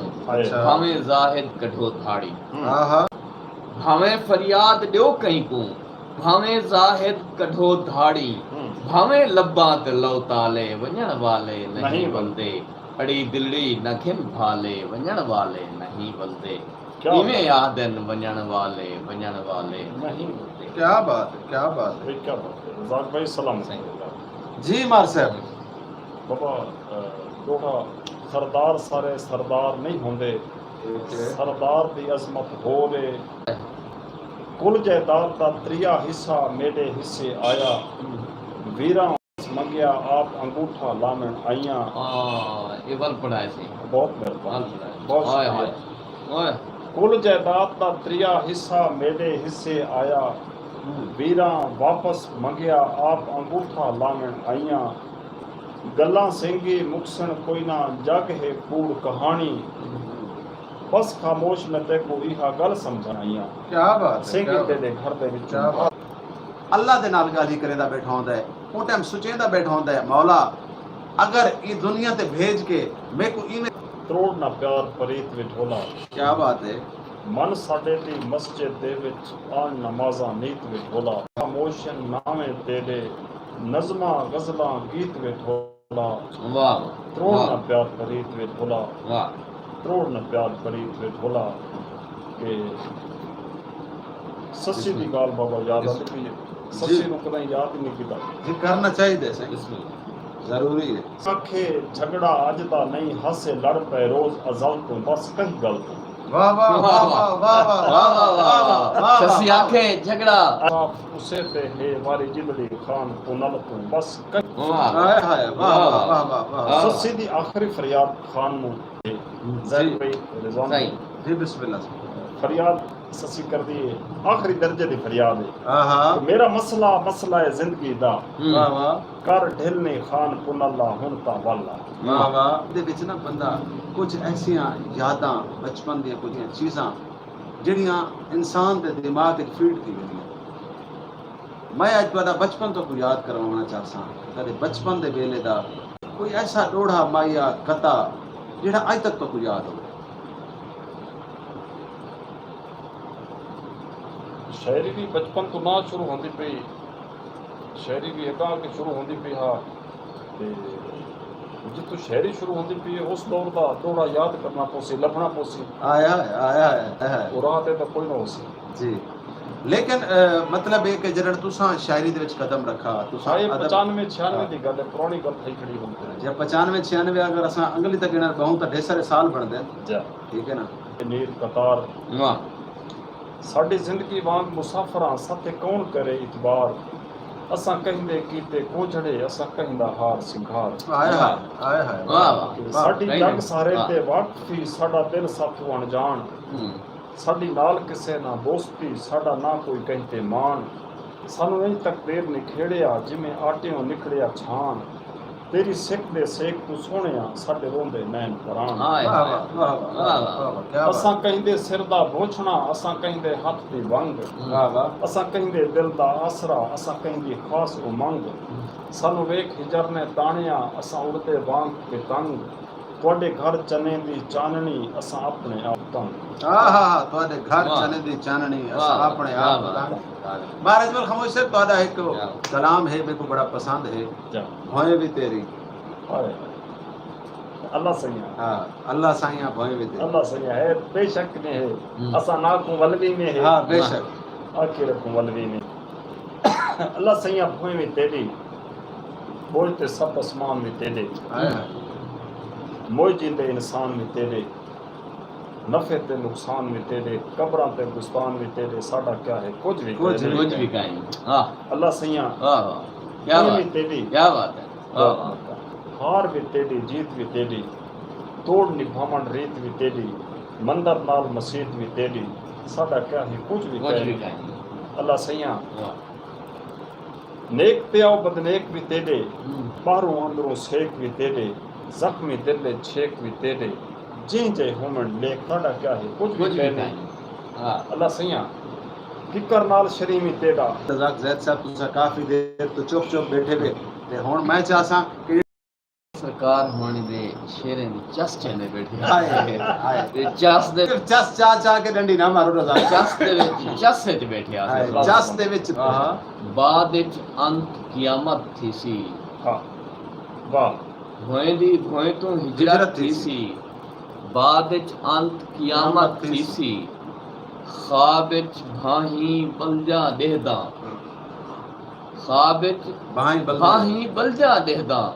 بھاویں زاہد کڈھو دھاڑی۔ بھاویں فریاد ݙیو کہیں کوں، بھاویں زاہد کڈھو دھاڑی۔ بھاویں لباں تے لو تالے ونڄݨ والے نہیں ولدے۔ اڑی دلڑی نہ گھن بھالے ونڄݨ والے نہیں ولدے۔ ایویں آہدن ونڄݨ والے ونڄݨ والے نہیں ولدے۔ کیا بات ہے، کیا بات ہے۔ بھائی کیا بات ہے، رزاق بھائی سلام۔ جی مار صاحب۔ بابا، ݙوہڑا سردار سارے سردار نہیں ہوندے۔ سردار دی عظمت ہور اے۔ کل جائیداد دا تریہا حصہ میݙے حصے آیا۔ ویراں منگیا آپ انگوٹھا لاوݨ آئیاں۔ ہاں، اے ول پڑھائے سی۔ بہت مہربانی۔ بہت شکریہ۔ کل جائیداد دا تریہا حصہ میݙے حصے آیا۔ ویراں واپس منگیا آپ انگوٹھا لاوݨ آئیاں۔ گلاں سینگی مکسن کوئی نہ جگ ہے کوڑ کہاݨی۔ بس خاموش میں تیکوں ایہا گل سمجھائی آں۔ کیا بات ہے، سنگی تیڈے گھر دے وچوں۔ اللہ دے نال گالھی کریندا بیٹھا ہوندا ہے، اوں ٹائم سچیندا بیٹھا ہوندا ہے، مولا اگر ایں دنیا تے بھیج کے میکوں ایویں۔ تروڑ نہ پیار پریت وچ ہولا۔ کیا بات ہے۔ من ساڈے دی مسجد دے وچ آن نمازاں نیت وچ ہولا۔ خاموشن ناویں تیڈے نظماں غزلاں گیت وچ ہولا۔ واہ۔ تروڑ نہ پیار پریت وچ ہولا۔ واہ۔ تروڑ نہ پیار پریت وچ ہولا۔ کہ سسی دی گال بابا یاد آندی پئی ہے۔ سسی نو کدیں یاد ہی نہیں کیتا۔ جی کرنا چاہیے سائیں۔ ضروری ہے۔ آکھے جھگڑا اج دا نہیں ہاسے لڑ پئے روز ازل توں بس کہیں گل توں۔ واہ واہ واہ واہ واہ واہ واہ واہ واہ واہ۔ سسی آکھے جھگڑا۔ اسے تے ہے واری جدڑی خان پنل توں بس کہیں۔ واہ۔ ہائے ہائے، واہ واہ واہ واہ واہ۔ سسی دی آخری فریاد خان نو۔ جی۔ ظاہر بھائی رضوان۔ جی بسم اللہ۔ فریاد سسی کر دی ہے، آخری درجے دی فریاد ہے۔ آہا۔ میرا مسئلہ مسئلہ ہے زندگی دا۔ واہ واہ۔ کر ڈھل نے خان پن اللہ ہن تاں ول آ۔ واہ واہ۔ دے وچ نا بندہ کچھ ایسیاں یاداں، بچپن دیاں کچھ چیزاں جڑیاں انسان دے دماغ وچ فیڈ تھی ویندیاں۔ میں اڄ تہاݙا بچپن تہاکوں یاد کرواوݨا چاہساں۔ تہاݙے بچپن دے ویلے دا کوئی ایسا ݙوہڑا ماہیا قطعہ جیڑھا اڄ تک تہاکوں یاد ہووے۔ شاعری وی بچپن توں نہ شروع ہوندی پئی، شاعری وی اڳاں کے شروع ہوندی پئی ہا۔ تے جتھوں شاعری شروع ہوندی پئی ہے، اس دور دا ݙوہڑا یاد کرݨا پوسی، لبھݨا پوسی۔ آیا ہے، آیا ہے، آیا ہے۔ او راہ تے تاں کوئی نہ ہوسی۔ جی۔ لیکن، اے، مطلب اے کہ جݙݨ تساں شاعری دے وچ قدم رکھا، تساں ہاں، اے ادب پچانوے چھیانوے ہاں۔ دی ڳالھ ہے، پراݨی ڳالھ تھئی کھڑی ہن تے۔ جے پچانوے چھیانوے اگر اساں انگلی تے ڳݨݨ ٻہوں تاں ڈھیر سارے سال بݨدن۔ جا۔ ٹھیک ہے نا؟ نیر قطار۔ واہ۔ ساݙی زندگی وانگ مسافراں ساتے کون کرے اعتبار۔ اساں کہیں دے کیتے کونجھڑے، اساں کہیں دا ہار سنگھار۔ ہائے ہائے، ہائے ہائے، واہ، واہ، واہ، واہ، ساݙی جڳ سارے تے واقفی، ساݙا دل ساتھوں اݨجاݨ۔ ہوں۔ ساݙی نال کسے نہ دوستی، ساݙا نہ کوئی کہیں تے ماݨ۔ سانوں ایں تقدیر نکھیڑیا، جیویں آٹیوں نکھڑیا چھاݨ۔ تیݙی سک دے سیک توں سوہݨیا، ساݙے روندے نین پراݨ۔ ہائے واہ، ہائے۔ واہ، واہ، واہ، واہ، واہ، کیا بات۔ اساں کہیں دے سر دا بھوچھݨا، اساں کہیں دے ہتھ دی ونگ۔ واہ، واہ۔ اساں کہیں دے دل دا آسرا، اساں کہیں دی خاص امنگ۔ سانوں ویکھ ہجر نے تاݨیا، اساں اڑدے وانگ پتنگ۔ تہاݙے گھر چنے دی چانݨی، اساں اپݨے آپ تنگ۔ ہا ہا ہا، تہاݙے گھر واہ۔ چنے دی چانݨی، اساں واہ، اپݨے کیا آپ بات تنگ۔ ہے۔ مہاراج مل خاموش صاحب، تہاݙا ہک کیا بات۔ کلام ہے، میکوں بڑا پسند ہے۔ جا۔ بھوئیں وی تیری۔ ہائے۔ اللہ سئیاں۔ ہاں، اللہ سائیاں بھوئیں وچ۔ اللہ سئیاں ہے، بے شک نے ہے۔ ہوں۔ اساں نہ کوں ولوی میں ہے۔ ہاں، بے شک۔ آخر کوں ولوی میں۔ اللہ سئیاں بھوئیں وی تیݙی، بوجھ تے سب اسمان وی تیݙے۔ ہائے ہائے۔ موئے جیندے انسان وی تیݙے، نفع تے نقصان وی تیݙے، قبراں تے گستان وی تیݙے، ساݙا کیا ہے؟ کجھ وی کجھ کائنی۔ کجھ وی کائنی۔ ہاں۔ اللہ سئیاں۔ واہ واہ۔ کیا بھوئیں بات وی ہے۔ تیݙی۔ کیا بات ہے۔ واہ واہ۔ ہار وی تیݙی، جیت وی تیݙی، توڑ نبھاوݨ ریت وی تیݙی، مندر نال مسیت وی تیݙی، ساݙا کیا ہے؟ کجھ وی کجھ وی کائنی۔ کائنی۔ اللہ سئیاں۔ واہ۔ نیک تے آؤ بدنیک وی تیݙے، ہوں۔ ٻاہروں اندروں سیک وی تیݙے، زخمی دل اچ چھیک وی تیݙے، جیں جئے ہووݨ لیک، ساݙا کیا ہے؟ کجھ وی کجھ وی کائنی۔ کائنی۔ ہاں۔ اللہ سئیاں، ککر نال شریں وی تیݙا۔ رزاق زید صاحب، تساں کافی دیر توں چپ چپ ٻیٹھے وے، تے ہݨ میں چاہساں کہ سرکار ہوݨی دے شعریں دی چس چیندے ٻیٹھے ہاسے۔ ہائے، ہائے۔ تے چس دے صرف چس چا چا کے ݙنڈی نہ مارو رضا۔ چس دے وچ، چس وچ ٻیٹھے ہاسے۔ ہائے، چس دے وچ۔ آہا۔ بعد وچ انت قیامت تھیسی۔ ہاں۔ واہ۔ بھوئیں دی بھوئیں توں ہجرت ہجرت تھیسی۔ تھیسی۔ بعد وچ انت قیامت قیامت تھیسی۔ تھیسی۔ خواب وچ بھانہیں ٻلجاں ݙیہداں۔ خواب وچ بھانہیں ٻلجاں۔ بھانہیں ٻلجاں ݙیہداں،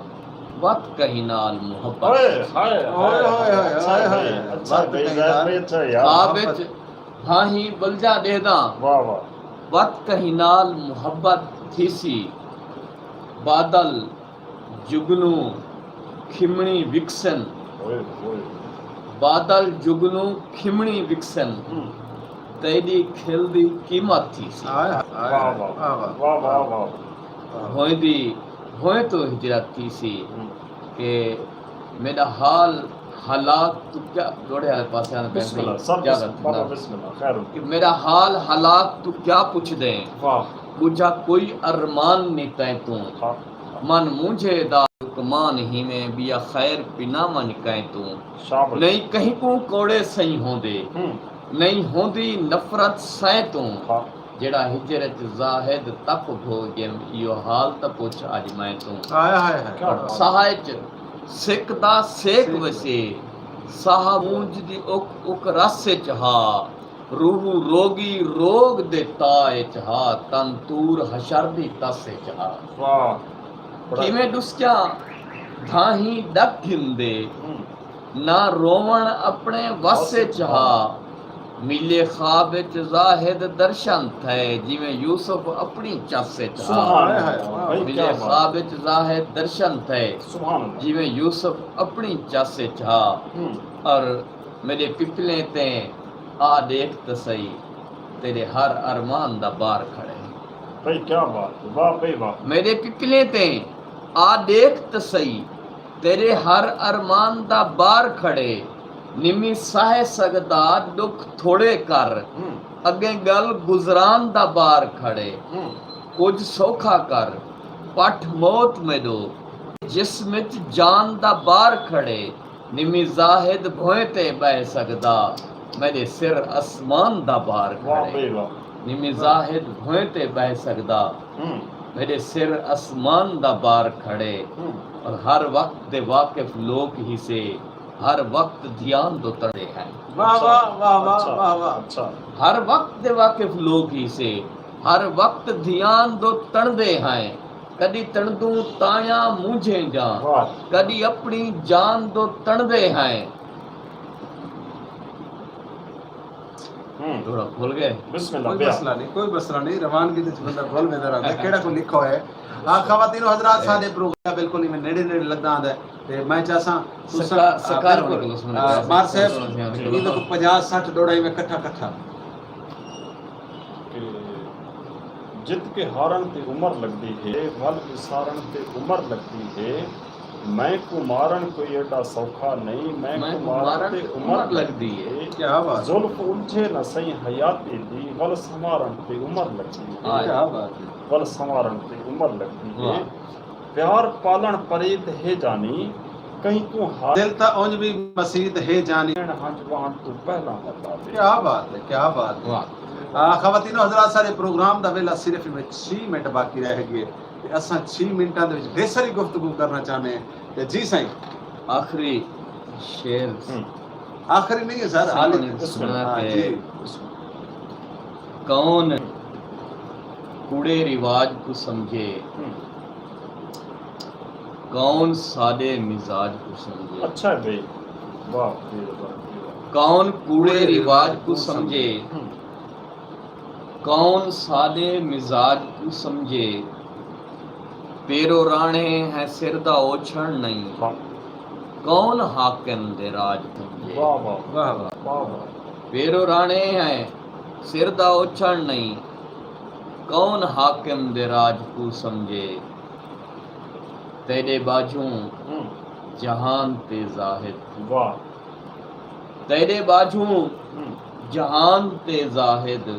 وت کہیں نال محبت اوئے تھیسی۔ ہائے، ہائے، ہائے، ہائے، ہائے، ہائے۔ اچھا وت بھئی، کہیں نال بھئی، اچھا یار۔ خواب وچ بھانہیں ٻلجاں ݙیہداں، واہ، واہ۔ وت کہیں نال محبت تھیسی۔ بادل جگنوں کھمݨی وکسن۔ اوئے، اوئے۔ بادل جگنوں کھمݨی وکسن۔ ہوں۔ تیݙی کھل دی قیمت تھیسی۔ ہائے، ہائے، واہ، واہ، واہ، واہ۔ واہ، واہ، واہ۔ بھوئیں دی بھوئیں توں ہجرت تھیسی۔ ہوں۔ کہ میݙا حال حالات توں کیا، جوڑے والے پاسے آندے پئے بسم اللہ، سر، اجازت بسم، بابا، نہ۔ بسم اللہ، خیر ہو۔ کہ میݙا حال حالات توں کیا پچھدیں؟ واہ۔ ٻجھا کوئی ارمان نی تیں توں۔ ہاں۔ من مونجھے دا لقمان ہیویں، ٻیا خیر پناہ ونڄ کئیں توں۔ شاباش۔ نئیں کہیں کوں کوڑے سئیں ہوندے، ہوں۔ نئیں ہوندی نفرت سئیں توں۔ ہاں۔ جیڑھا ہجر اچ زاہد تپ بھو ڳیم، ایہو حال تاں پچھ اڄ میں توں۔ ہائے، ہائے، ہائے۔ کیا بات۔ ساہ اچ سک دا سیک سیک۔ وسے، ساہ مونجھ دی اک اک رس اچ ہا۔ روح روگی روگ دے تاء اچ ہا، تن طور حشر دی تس اچ ہا۔ واہ۔ بڑا کیویں ݙسکیاں دھاہیں ݙک گھندے، ہوں۔ نہ رووݨ اپݨے وس وس اچ اچ ہا۔ ہا۔ ملے خواب اچ زاہد درشن تھئے، جیویں یوسف اپݨی چس اچ ہا۔ سبحان اللہ۔ ہائے، ہائے، واہ۔ بھائی، ملے کیا بات۔ خواب اچ زاہد درشن تھئے، سبحان اللہ۔ جیویں یوسف اپݨی چس اچ ہا۔ ہوں۔ اور میݙے پپلیں تیں آ ݙیکھ تاں سہی، تیݙے ہر ارمان دا بار کھڑے۔ بھئی کیا بات ہے، واہ بھئی واہ۔ میݙے پپلیں تیں آ ݙیکھ تاں سہی، تیݙے ہر ارمان دا بار کھڑے۔ نمی سہہ سڳدا ݙکھ تھوڑے کر، ہوں۔ اڳیں ڳل گزران دا بار کھڑے۔ ہوں۔ کجھ سوکھا کر، پٹھ موت میݙو، جسم اچ جان دا بار کھڑے۔ نمی زاہد بھوئیں تے ٻہہ سڳدا، میݙے سر اسمان دا بار کھڑے۔ واہ بھئی واہ۔ نمی زاہد بھوئیں تے ٻہہ سڳدا، ہوں۔ میݙے سر اسمان دا بار کھڑے۔ ہوں۔ اور ہر وقت دے واقف لوک ہیسے، ہر وقت دھیان دو تݨدے ہن۔ واہ، اچھا، واہ، واہ، واہ، اچھا، واہ، واہ۔ اچھا۔ ہر وقت دے واقف لوک ہیسے، ہر وقت دھیان دو تݨدے ہن۔ کݙی تݨدوں تایاں مونجھیں جاں، واہ۔ کݙی اپݨی جان دو تݨدے ہن۔ ہوں۔ تھوڑا بھل ڳئے۔ بسم اللہ، کوئی بیا۔ مسئلہ نہیں، کوئی مسئلہ نہیں، روانگی دے وچ بندہ بھل ویندا رہندا ہے۔ کیڑھا کوئی لکھا ہویا ہے۔ ہاں، خواتین و حضرات، ساݙے پروگرام بالکل ایویں نیڑے نیڑے لڳدا آندا ہے۔ تے میں چاہساں تساں، سکا-، آ، سکار بالکل، ہونے کوں سݨ آ، کے مار صاحب، سکار ہونے کوں۔ ایندے کوں پنجاہ سٹھ ݙوہڑا ایویں کٹھا کٹھا۔ کہ جت کے ہارݨ تے عمر لڳدی ہے، ول وسارݨ تے عمر لڳدی ہے۔ میں کوں مارݨ کوئی ایݙا سوکھا نئیں، میں کوں مارݨ تے عمر لڳدی ہے۔ کیا بات۔ زلف الجھے نہ سئیں حیاتی دی، ول سنوارݨ تے عمر لڳدی ہے۔ کیا بات ہے۔ ول سنوارݨ تے عمر لڳدی ہے۔ واہ۔ پیار پالݨ پریت ہے جانی، کہیں کوں ہا-، دل تاں اونج وی مسیت ہے جانی۔ ہنج وہݨ توں پہلاں متا دے۔ کیا بات ہے، کیا بات ہے۔ واہ۔ آ، خواتین و حضرات، ساݙے پروگرام دا ویلا صرف ایویں چھی منٹ باقی رہ ڳئے تے اساں چھی منٹاں دے وچ ڈھیر ساری گفتگو کرݨا چاہندے ہیں۔ تے جی سائیں۔ آخری شعر ہوں۔ آخری نہیں ہے سر، سامنے حالی۔ سنا ہاں، کہ جی۔ کون کوڑے رواج کوں سمجھے، ہوں۔ کون سادے مزاج کوں سمجھے۔ اچھا ہے بھائی، واہ، جی، واہ، جی، واہ۔ کون کوڑے رواج کوں سمجھے، ہوں۔ کون سادے مزاج کوں سمجھے، پیرو راݨے ہیں سر دا اوچھݨ نئیں۔ واہ۔ کون حاکم دے راج سمجھے۔ واہ، واہ۔ واہ، واہ۔ واہ، واہ۔ پیرو راݨے ہیں سر دا اوچھݨ نئیں۔ کون حاکم دے راج کوں سمجھے۔ تیݙے ٻاجھوں ہوں۔ جہان تے زاہد۔ واہ۔ تیݙے ٻاجھوں ہوں۔ جہان تے زاہد،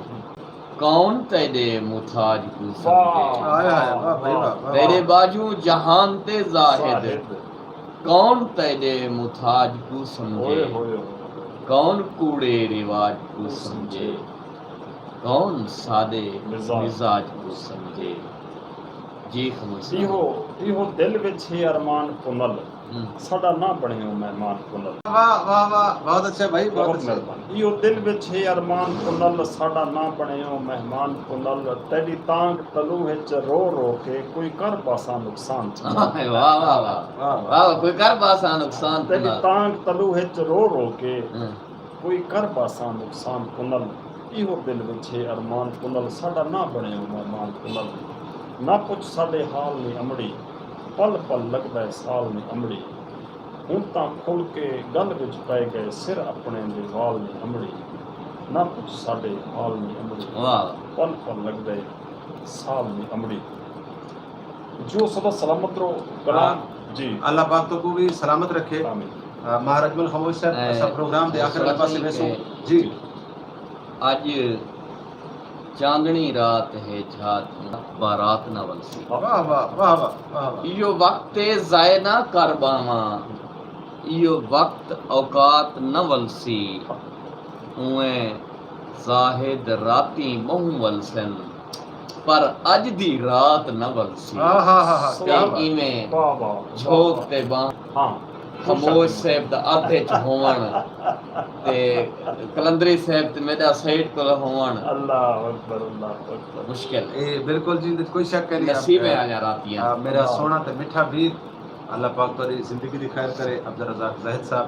کون تیݙے محتاج کوں سمجھے۔ واہ، ہائے، ہائے، واہ بھائی، واہ، واہ، واہ۔ تیݙے ٻاجھوں جہان تے زاہد، زاہد۔ کون تیݙے محتاج کوں سمجھے۔ ہوئے، ہوئے، ہوئے۔ کون کوڑے رواج کوں کوں سمجھے۔ سمجھے۔ کون سادے مزاج۔ مزاج کوں سمجھے۔ جی خاموش۔ ایہو، ایہو دل وچ ہے ارمان پنل، ہوں۔ ساݙا نہ بݨیو مہمان پنل۔ واہ، واہ، واہ، بہت اچھا بھائی، بہت بہت اچھا۔ مہربانی۔ ایہو دل وچ ہے ارمان پنل، ساݙا نہ بݨیو مہمان پنل۔ تیݙی تانگھ تلو وچ رو رو کے کوئی کر ٻاساں نقصان پنل۔ واہ، واہ، واہ۔ واہ، واہ۔ واہ، کوئی کر ٻاساں نقصان تیݙی پنل۔ تانگھ تلو وچ رو رو کے ہوں۔ کوئی کر ٻاساں نقصان پنل، ایہو دل وچ ہے ارمان پنل، ساݙا نہ بݨیو مہمان پنل۔ نہ پچھ ساݙے حال نی امڑی، پل پل لڳدا ہے سال نی امڑی۔ ہݨ تاں کھل کے ڳل وچ پئے ڳئے سر اپݨے دے وال نی امڑی۔ نہ پچھ ساݙے حال نی امڑی، واہ۔ پل پل لڳدا ہے سال نی امڑی۔ جو سدا سلامت رہو۔ کلام۔ ہاں۔ جی۔ اللہ پاک تہاکوں وی سلامت رکھے۔ آمین۔ آ، ماہر اجمل خاموش صاحب، اے، اساں پروگرام دے آخر والے پاسے ویسوں۔ جی۔ اڄ چاندݨی رات ہے، جھا بارات نہ ولسی۔ واہ، واہ، واہ، واہ، واہ، واہ۔ ایہو وقت ہے ضائع نہ کر ٻاہواں، ایہو وقت اوقات نہ ولسی۔ اونویں زاہد راتیں ٻہوں ولسن، پر اڄ دی رات نہ ولسی۔ ہاں، ہاں، ہاں، ہاں، تے کیا بات۔ ایویں واہ، واہ، واہ، جھوک واہ۔ تے ٻاہواں۔ ہاں۔ خاموش صاحب دا ادھ اچ ہووݨ تے قلندری صاحب تے میݙا سائیڈ کول ہووݨ۔ اللہ اکبر، اللہ اکبر۔ مشکل ہے۔ اے بالکل جی، کوئی شک نہیں۔ نصیبیں آلیاں راتیاں۔ آ، میرا سوہݨا تے مٹھا ویر، اللہ پاک تہاݙی زندگی دی خیر کرے، عبدالرزاق زاہد صاحب۔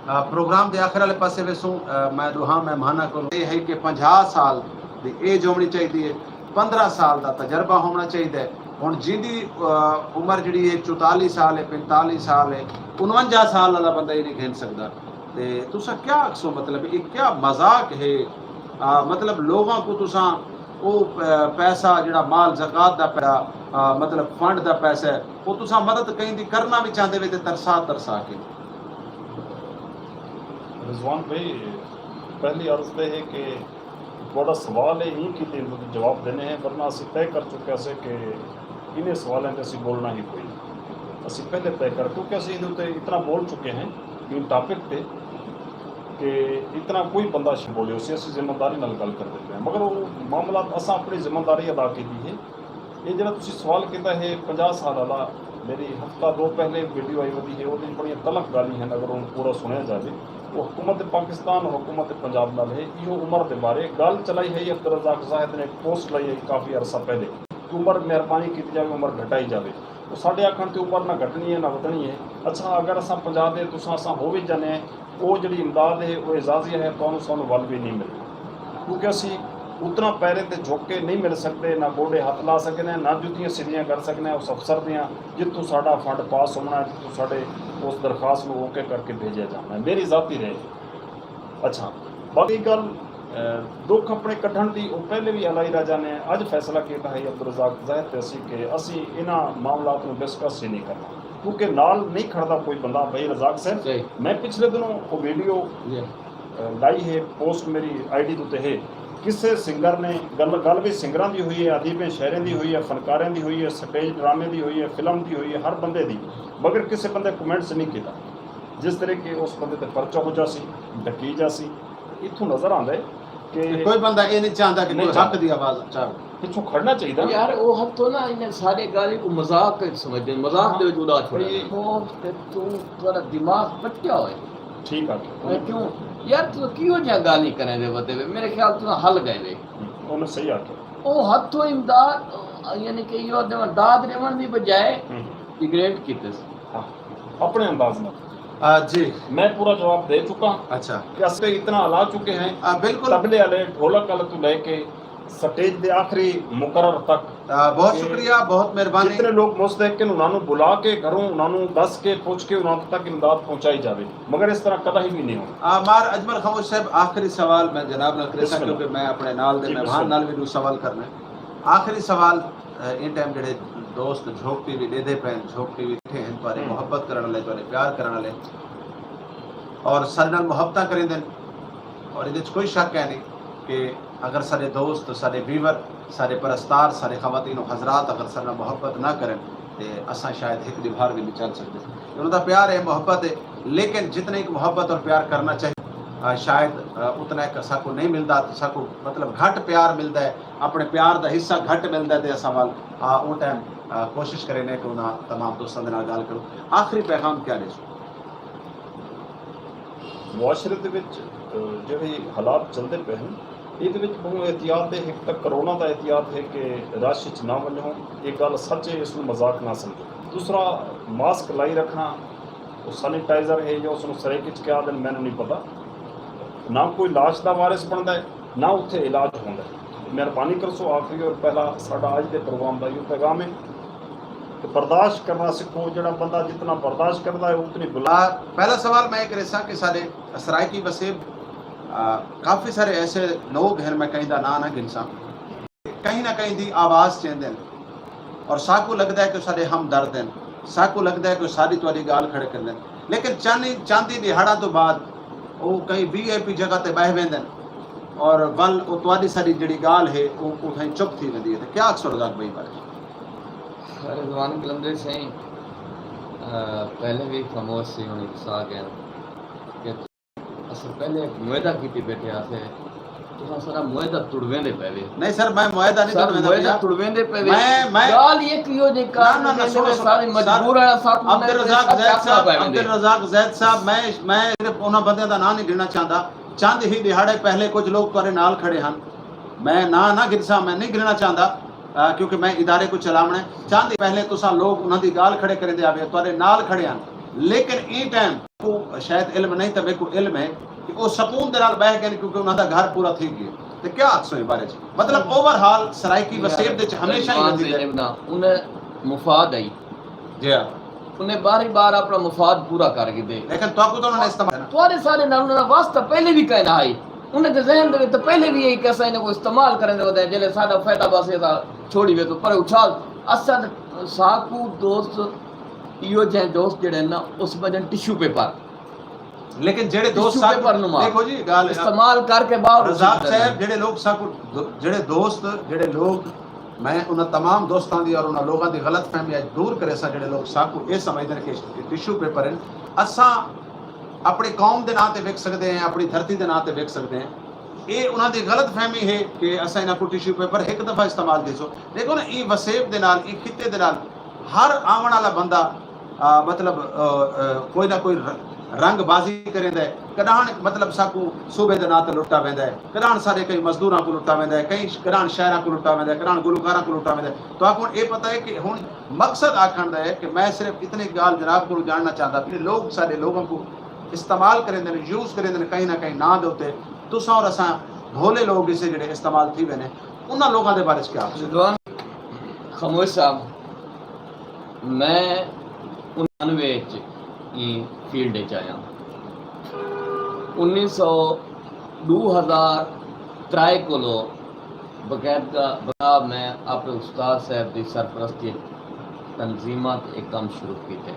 آ، پروگرام دے آخر والے پاسے ویسوں، آ، میں ݙوہاں مہماناں کولوں اے ہے کہ پنجاہ سال دی ایج ہووݨی چاہیدی ہے، پندرہ سال دا تجربہ ہووݨا چاہیدا ہے۔ ہݨ جیندی، آ، عمر جیڑھی ہے چوتالی سال ہے، پنتالی سال ہے، انونجاہ سال والا بندہ ہی نہیں گھن سڳدا۔ تے تساں کیا آکھسو، مطلب، اے کیا مذاق ہے؟ آ، مطلب، لوگاں کوں تساں او، آ، پیسہ جیڑھا مال زکوٰۃ دا پیا، آ، مطلب، فنڈ دا پیسہ ہے، او تساں مدد کہیں دی کرݨا وی چاہندے وے تے ترسا ترسا کے۔ رضوان بھائی، پہلی عرض تے ہے کہ تہاݙا سوال ہے، ایں کیتے جواب ݙینے ہیں، ورنہ اسی طے کر چکے سے کہ انہیں سوالاں تے اسی بولݨا ہی کوئی نہیں۔ اسی پہلے طے کر، کیونکہ اسی ایندے اتے اتنا بول چکے ہیں، ایں ٹاپک تے، کہ اتنا کوئی بندہ شی بولے، اسی، اسی ذمہ داری نال ڳل کر ݙیندے ہیں۔ مگر وہ معاملات اساں اپݨی ذمہ داری ادا کیتی ہے۔ اے جیڑھا تسی سوال کیتا ہے پنجاہ سال آلا، میݙی ہفتہ ݙو پہلے ویڈیو آئی ودی ہے، اوندے وچ بڑیاں تلخ ڳالھیں ہن، اگر اونکوں پورا سݨیا جاوے۔ او حکومت پاکستان، حکومت پنجاب نال ہے، ایہو عمر دے بارے ڳالھ چلائی ہئی، عبدالرزاق زاہد نے ایک پوسٹ لائی ہئی کافی عرصہ پہلے کہ عمر مہربانی کیتی جاوے، عمر گھٹائی جاوے۔ او ساݙے آکھݨ تے عمر نہ گھٹݨی ہے نہ ودھݨی ہے۔ اچھا، اگر اساں پنجاہ دے تساں اساں ہو وی جانے ہیں، او جیڑھی امداد ہے، او اعزازی ہے، تہانوں سانوں ول وی نہیں ملدی۔ کیونکہ اسی اتنا پیریں تے جھک کے نہیں مل سڳدے، نہ گوݙے ہتھ لا سڳدے ہیں، نہ جتیاں سدھیاں کر سڳدے ہیں اس افسر دیاں، جتھوں ساݙا فنڈ پاس ہووݨا ہے، جتھوں ساݙے اس درخواست نوں اوکے کر کے بھیجیا جاوݨا ہے۔ میری ذاتی رائے۔ اچھا، باقی ڳالھ، اے، ݙکھ اپݨے کڈھݨ دی او پہلے وی الائی راجہ نے اڄ فیصلہ کیتا ہے عبدالرزاق زاہد تے اسی کہ اسی انہاں معاملات نوں ڈسکس ہی نہیں کرنا، کیونکہ نال نہیں کھڑدا کوئی بندہ۔ بھائی رزاق صاحب، صحیح۔ میں پچھلے دنوں او ویڈیو، جی۔ اے، لائی ہے، پوسٹ میری آئی ڈی دے اتے ہے، کسے سنگر نے، ڳل، ڳل وی سنگراں دی ہوئی ہے، ادیبیں شاعریں دی ہوئی ہے، فنکاریں دی ہوئی ہے، سٹیج ڈرامے دی ہوئی ہے، فلم دی ہوئی ہے، ہر بندے دی، مگر کسے بندے کمنٹس نہیں کیتا۔ جس طرح کہ اس بندے تے پرچہ ہو جاسی، ڈھکی جاسی۔ اتھوں نظر آندا ہے کہ تے کوئی بندہ اے نہیں چاہندا کہ نہیں کوئی چاہندا۔ حق دی آواز چاہے۔ پچھوں کھڑنا چاہیدا۔ یار، او حق تو نہ، انہیں سارے ڳالھیں کوں مذاق سمجھدے، مذاق دے وچ اڑا چھوڑیا۔ ہاں۔ خوف تے توں تہاݙا دماغ پٹیا ہوئے۔ ٹھیک آکھیا۔ میں کیوں؟ یار تساں کیہو جیاں ڳالھیں کریندے ودے وے؟ میرے خیال تساں ہل ڳئے وے۔ انہاں صحیح آکھیا۔ او ہتھوں امداد، یعنی کہ ایہو ݙیوݨ، داد ݙیوݨ دی بجائے ہوں۔ ڈیگریڈ کیتس۔ ہاں، اپݨے انداز نال۔ آ، جی۔ میں پورا جواب دے چکا ہاں اچھا۔ کہ اساں اتنا ہلا چکے ہیں، آ، بالکل۔ طبلے والے، ڈھولک والے تو لے کے سٹیج دے آخری مقرر تک آ، بہت کہ شکریہ، بہت مہربانی۔ جتنے لوگ مستحق ہیں انہاں نوں بلا کے گھروں، انہاں نوں دس کے، پوچھ کے انہاں تک امداد پہنچائی جاوے، مگر اس طرح کدی بھی نہیں ہونا۔ آ، مار اجمل خاموش صاحب، آخری سوال میں جناب نال کریساں، بسم اللہ۔ کیونکہ میں اپنے نال دے جی، بسم مہمان اللہ۔ نال بھی ݙو سوال کرنے۔ آخری سوال، آ، ایں ٹائم جڑے دوست جھوک ٹی وی ݙیدھے پئن، جھوک ٹی وی ݙٹھے ہن، تہاݙے ہوں۔ محبت کرݨ والے، تہاݙے پیار کرݨ والے اور ساݙے نال محبتاں کریندن، اور ایندے وچ کوئی شک ہے نہیں کہ اگر ساݙے دوست، ساݙے ویور، ساݙے پرستار، ساݙے خواتین و حضرات اگر ساݙے نال محبت نہ کرن تے اساں شاید ہک ݙیوار وی نہیں چل سڳدے۔ انہاں دا پیار ہے، محبت ہے، لیکن جتنا ایک محبت اور پیار کرنا چاہیے، آ، شاید، آ، اتنا ایک ساکوں نہیں ملدا، تو ساکوں مطلب گھٹ پیار ملدا ہے، اپنے پیار دا حصہ گھٹ ملدا ہے، تے اساں وال، آ، اوں ٹائم، آ، کوشش کرینے کہ انہاں تمام دوستاں دے نال ڳالھ کروں۔ آخری پیغام کیا ݙیسو؟ معاشرے دے وچ، آ، جڑے حالات چلدے پئے ہن، ایندے وچ بہوں احتیاط ہے۔ ہک تاں کرونا دا احتیاط ہے کہ رش وچ نہ ونڄو، یہ ڳالھ سچ ہے، اس نوں مذاق نہ سمجھو۔ دوسرا، ماسک لائی رکھݨا، او سینیٹائزر ہے یا اس نوں سرائیکی وچ کیا آہدن، مینوں نہیں پتہ۔ نہ کوئی لاش دا وارث بݨدا ہے، نہ اتھے علاج ہوندا ہے۔ مہربانی کرسو، آخری اور پہلا ساݙا اڄ دے پروگرام دا ایہو پیغام ہے کہ برداشت کرݨا سکھو۔ جڑا بندہ جتنا برداشت کردا ہے، اتنی بلا آ، پہلا سوال میں یہ کریساں کہ ساݙے سرائیکی وسیب، آ، کافی سارے ایسے لوگ ہیں، میں کہیں دا ناں نہ گھنساں، کہیں نہ کہیں دی آواز چیندے ہیں اور ساکوں لڳدا ہے کہ ساݙے ہمدرد ہیں، ساکوں لڳدا ہے کہ ساݙی تہاݙی ڳالھ کھڑے کریندے ہیں، لیکن چند، چند ہی ݙیہاڑاں توں بعد او کہیں وی آئی پی جگہ تے ٻہہ ویندے ہیں اور ول او تہاݙی ساݙی جڑی ڳالھ ہے، او اتھائیں چپ تھی ویندی ہے۔ تے کیا آکھسو رزاق بھائی بارے؟ رضوان قلندری سئیں، آ، پہلے وی خاموش سی، ہݨ وسا ڳئے کہ اساں پہلے ہک معاہدہ کیتی ٻیٹھے ہاسے، تساں سارا معاہدہ تڑویندے پئے وے۔ نہیں سر، میں معاہدہ نہیں سر، تڑویندا معاہدہ پیا۔ تڑویندے پئے وے۔ میں، میں ڳالھ ایک ہی ہو جے، نہ، نہ، نہ، سنو، سنو، سارے سر، مجبور ہیں، ساتھ عبدالرزاق زید صاحب، پئے ویندے۔ عبدالرزاق زید صاحب، میں، میں صرف انہاں بندیاں دا ناں نہیں گھننا چاہندا۔ چند ہی ݙیہاڑے پہلے کچھ لوگ تہاݙے نال کھڑے ہن، میں ناں نہ گھنساں، میں نہیں گھننا چاہندا، آ، کیونکہ میں ادارے کوں چلاوݨا ہے۔ چند ہی پہلے تساں لوگ انہاں دی ڳالھ کھڑے کریندے آوے، تہاݙے نال کھڑے ہن، لیکن ایں ٹائم کو شاید علم نہیں، تاں میکوں علم ہے کہ او سکون دے نال ٻہہ ڳئے، کیونکہ انہاں دا گھر پورا تھی ڳیا۔ تے کیا آکھسو ایں بارے چ؟ مطلب اوور ہال سرائیکی وسیب دے چ ہمیشہ ہی رضوان ودی دے ہے۔ ابنا، انہیں مفاد آئی۔ جی ہاں۔ انہیں بار ہی بار اپنا مفاد پورا کر گھدے۔ لیکن تہاکوں تاں انہاں نے استعمال ہے نا۔ تہاݙے سارے نال انہاں دا واسطہ پہلے بھی کائنا ہئی۔ انہاں دے ذہن دے وچ تاں پہلے بھی یہی کہ اساں انہاں کوں استعمال کرݨ دے ودے ہیں، جیلے ساݙا فائدہ بس ہے تاں چھوڑی ویسوں، پر اچھال اسد ساکوں دوست، ایہو جہیں دوست جڑے نا، اس وجہ ٹشو پیپر۔ لیکن جڑے دوست ٹشو ساکوں، پیپر نما۔ دیکھو جی، ڳالھ ہے۔ استعمال کر کے باہر رزاق اچھل صاحب، ݙیندے۔ جڑے لوگ ساکوں، جڑے دوست، جڑے لوگ، میں انہاں تمام دوستاں دی اور انہاں لوگاں دی غلط فہمی اڄ دور کریساں، جڑے لوگ ساکوں اے سمجھدے کہ ٹشو پیپر ہن۔ اساں اپݨی قوم دے ناں تے وک سڳدے ہیں، اپݨی دھرتی دے ناں تے وک سڳدے ہیں۔ اے انہاں دی غلط فہمی ہے کہ اساں انہاں کوں ٹشو پیپر ہک دفعہ استعمال تھیسوں۔ دیکھو نا، ایں وسیب دے نال، ایں خطے دے نال ہر آوݨ والا بندہ، آ، مطلب، آ، آ، کوئی نہ کوئی ر-، رنگ بازی کریندا ہے۔ کݙاہݨ مطلب ساکوں صوبے دے ناں تے لٹا ویندا ہے، کݙاہݨ سارے کئی مزدوراں کوں لٹا ویندا ہے، کئی، کݙاہݨ شاعراں کوں لٹا ویندا ہے، کݙاہݨ گلوکاراں کوں لٹا ویندا ہے۔ تہاکوں اے پتہ ہے کہ ہݨ مقصد آکھݨ دا ہے کہ میں صرف اتنی ڳالھ جناب کولوں ڄاݨنا چاہندا پیا، لوگ، ساݙے لوگاں کوں استعمال کریندے نے، یوز کریندے نے کہیں نہ کہیں ناں دے اتے۔ تساں اور اساں بھولے لوگ اسے جڑے استعمال تھی وینے، انہاں لوگاں دے بارے چ کیا آکھسو؟ رضوان خاموش صاحب، میں انانوے اچ ایں فیلڈ اچ آیاں۔ انیس سو، ݙو ہزار ترائے کولو باقاعدہ، باقاعدہ میں اپݨے استاد صاحب دی سرپرستی اچ تنظیماں تے اے کم شروع کیتے۔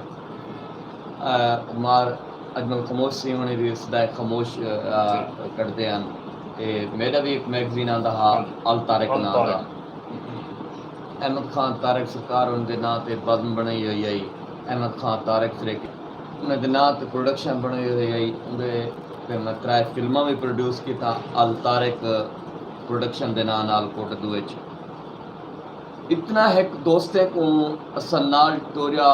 آ، مار اجمل خاموش سی ہوݨی دی صدائے خاموش، آ، کڈھدے ہن۔ تے میݙا وی ہک میگزین آندا ہا، الطارق ناں دا۔ احمد خان طارق سرکار انہاں دے ناں تے بزم بݨائی ہوئی ہئی، احمد خان طارق سرائیکی۔ انہاں دے ناں تے پروڈکشن بݨائی ہوئی ہئی۔ اوندے تے میں ترائے فلماں وی پروڈیوس کیتاں، الطارق پروڈکشن دے ناں نال کوٹدو اچ۔ اتنا ہک دوستیں کوں اساں نال ٹوریا،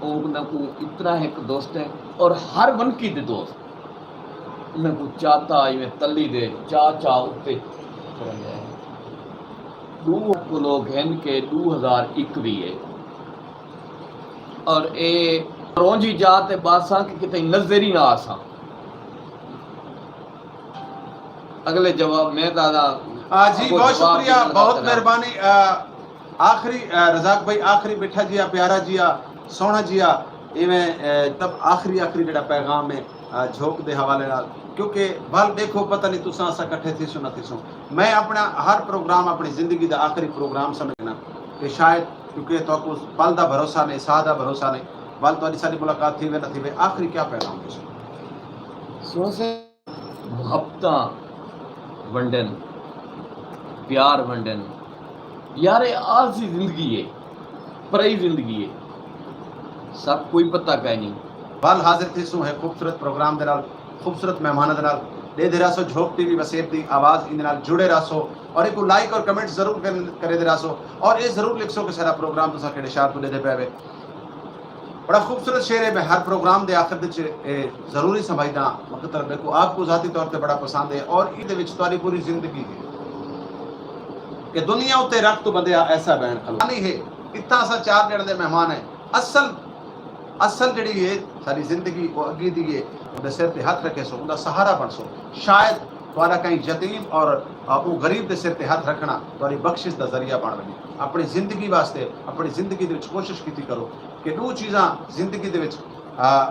انہاں کوں اتنا ہک دوستیں، اور ہر ونکی دے دوست، انہاں کوں چاتا ایویں تلی دے چا چا اتے کرندے ہیں۔ ݙو کو لوگ ہن کہ ݙو ہزار اکوی ہے اور اے رونجھی جا تے باساں کہ کتھے نظر ہی نہ آساں۔ اگلے جواب میں دادا آ، جی، اگو بہت جواب شکریہ، ݙیوݨ دا بہت کرا۔ مہربانی۔ آ، آخری، آ، رزاق بھائی، آخری مٹھا جیا، پیارا جیا، سوہݨا جیا، ایویں، آ، تب آخری، آخری جڑا پیغام ہے، آ، جھوک دے حوالے نال، کیونکہ ول ݙیکھو پتہ نہیں تساں اساں کٹھے تھیسوں نہ تھیسوں۔ میں اپݨا ہر پروگرام اپݨی زندگی دا آخری پروگرام سمجھنا کہ شاید کیونکہ تہاکوں پل دا بھروسہ نہیں، ساہ دا بھروسہ نہیں، ول تہاݙی ساݙی ملاقات تھیوے نہ تھیوے، آخری کیا پیغام ݙیسو؟ سوسے محبتاں ونڈن، پیار ونڈن۔ یار، اے عارضی زندگی ہے، پرائی زندگی ہے، سب کوئی پتہ کائے نہیں۔ ول حاضر تھیسوں ہے خوبصورت پروگرام دے نال، خوبصورت مہماناں دے نال۔ ݙیدھے رہسو جھوک ٹی وی وسیب دی آواز، ایندے نال جڑے رہسو اور ایکوں لائک اور کمنٹ ضرور کر-، کریندے رہسو اور اے ضرور لکھسو کہ ساݙا پروگرام تساں کیڑھے شہر توں ݙیدھے پئے وے۔ بڑا خوبصورت شعر ہے، میں ہر پروگرام دے آخر وچ اے ضروری سمجھدا ہاں، مگر میکوں آپ کو ذاتی طور تے بڑا پسند ہے اور ایندے وچ تہاݙی پوری زندگی ہے کہ دنیا اتے رکھ تو بندے ایسا بہن کھلو نہیں ہے۔ اتھاں اساں چار ڄݨ دے مہمان ہیں۔ اصل، اصل جڑی ہے ساری زندگی وہ اگی دی ہے، اوندا سر تے ہاتھ رکھے سو، اوندا سہارا بن سو۔ شاید تہاݙا کہیں یتیم اور، آ، او غریب دے سر تے ہاتھ رکھنا تہاݙی بخشش دا ذریعہ بن ونڄے۔ اپݨی زندگی واسطے، اپݨی زندگی دے وچ کوشش کیتی کرو کہ ݙو چیزاں زندگی دے وچ، آ،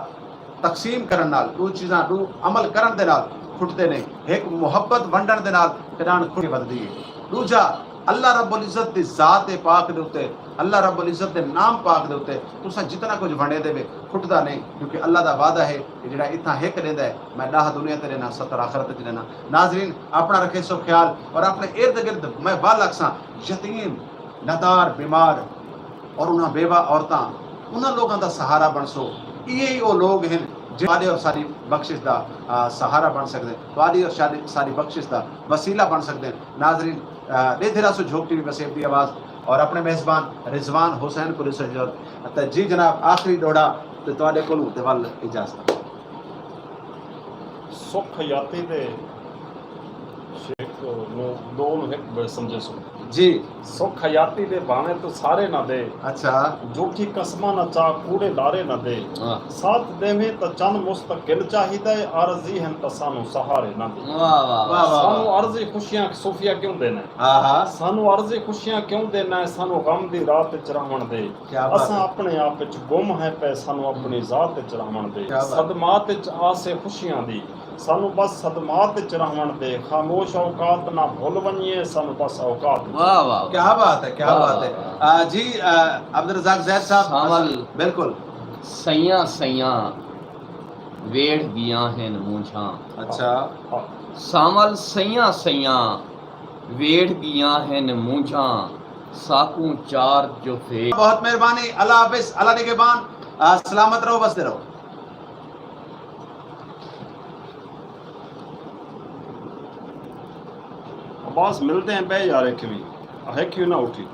تقسیم کرݨ نال، ݙو چیزاں، ݙو عمل کرݨ دے نال کھٹدے نہیں۔ ہک محبت ونڈݨ دے نال کݙاݨ کھٹ کے ودھدی ہے۔ ݙوجھا اللہ رب العزت دی ذات پاک دے اتے، اللہ رب العزت دے نام پاک دے اتے تساں جتنا کجھ ونڈیندے وے کھٹدا نہیں، کیونکہ اللہ دا وعدہ ہے کہ جڑا اتھاں ہک ݙیندا ہے، میں ݙاہ دنیا تے ݙینا، ستر آخرت وچ ݙینا۔ ناظرین، اپݨا رکھیسو خیال اور اپݨے ارد گرد میں ول آکھساں یتیم، ندار، بیمار اور انہاں بیوہ عورتاں، انہاں لوکاں دا سہارا بݨسو۔ ایہے ہی او لوگ ہن جڑے تہاݙے اور ساݙی بخشش دا، آ، سہارا بݨ سڳدے، تہاݙی اور ساݙی، ساݙی بخشش دا وسیلہ بݨ سڳدے۔ ناظرین، آ، ݙیدھے رہسو جھوک ٹی وی وسیب دی آواز اور اپݨے میزبان رضوان حسین پولیس سرجر۔ تے جی جناب، آخری ݙوہڑا تے تہاݙے کولوں تے ول اجازت۔ سکھ حیاتی دے شیخ نو دو نو ہک بے سمجھے سو۔ جی۔ سکھ حیاتی دے بھاویں تو سارے نہ دے۔ اچھا۔ جھوٹی قسماں نہ چا، کوڑے لارے نہ دے۔ واہ۔ ساتھ دیویں تاں چن مستقل چاہیدا ہے، عارضی ہن تاں سانوں سہارے نہ دے۔ واہ، واہ، واہ۔ واہ، واہ، سانوں واہ۔ عارضی خوشیاں صوفیہ کیوں دینا ہے؟ ہاں، ہاں۔ سانوں عارضی خوشیاں کیوں دینا ہے؟ سانوں غم دی رات وچ رہوݨ دے۔ کیا بات اساں ہے۔ اپݨے آپ وچ گم ہیں پئے، سانوں اپݨی ذات وچ رہوݨ دے۔ کیا بات۔ صدمات وچ آسے خوشیاں دی، سانوں بس صدمات وچ رہوݨ دے۔ خاموش اوقات نہ بھل ونڄے، سانوں بس اوقات وچ۔ واہ، واہ، واہ۔ کیا بات ہے، کیا واہ، بات ہے۔ واہ، واہ۔ آ، جی، آ، عبدالرزاق زید صاحب، سانول۔ بالکل۔ سئیاں سئیاں ویڑھ ڳیاں ہن مونجھاں۔ اچھا۔ ہاں۔ سانول سئیاں سئیاں ویڑھ ڳیاں ہن مونجھاں، ساکوں چار جو پھیر۔ بہت مہربانی، اللہ حافظ، اللہ نگہبان، آ، سلامت رہو، وسدے رہو۔ عباس، ملدے ہیں، بہہ یار، ہک وی، ہک وی نہ اٹھی۔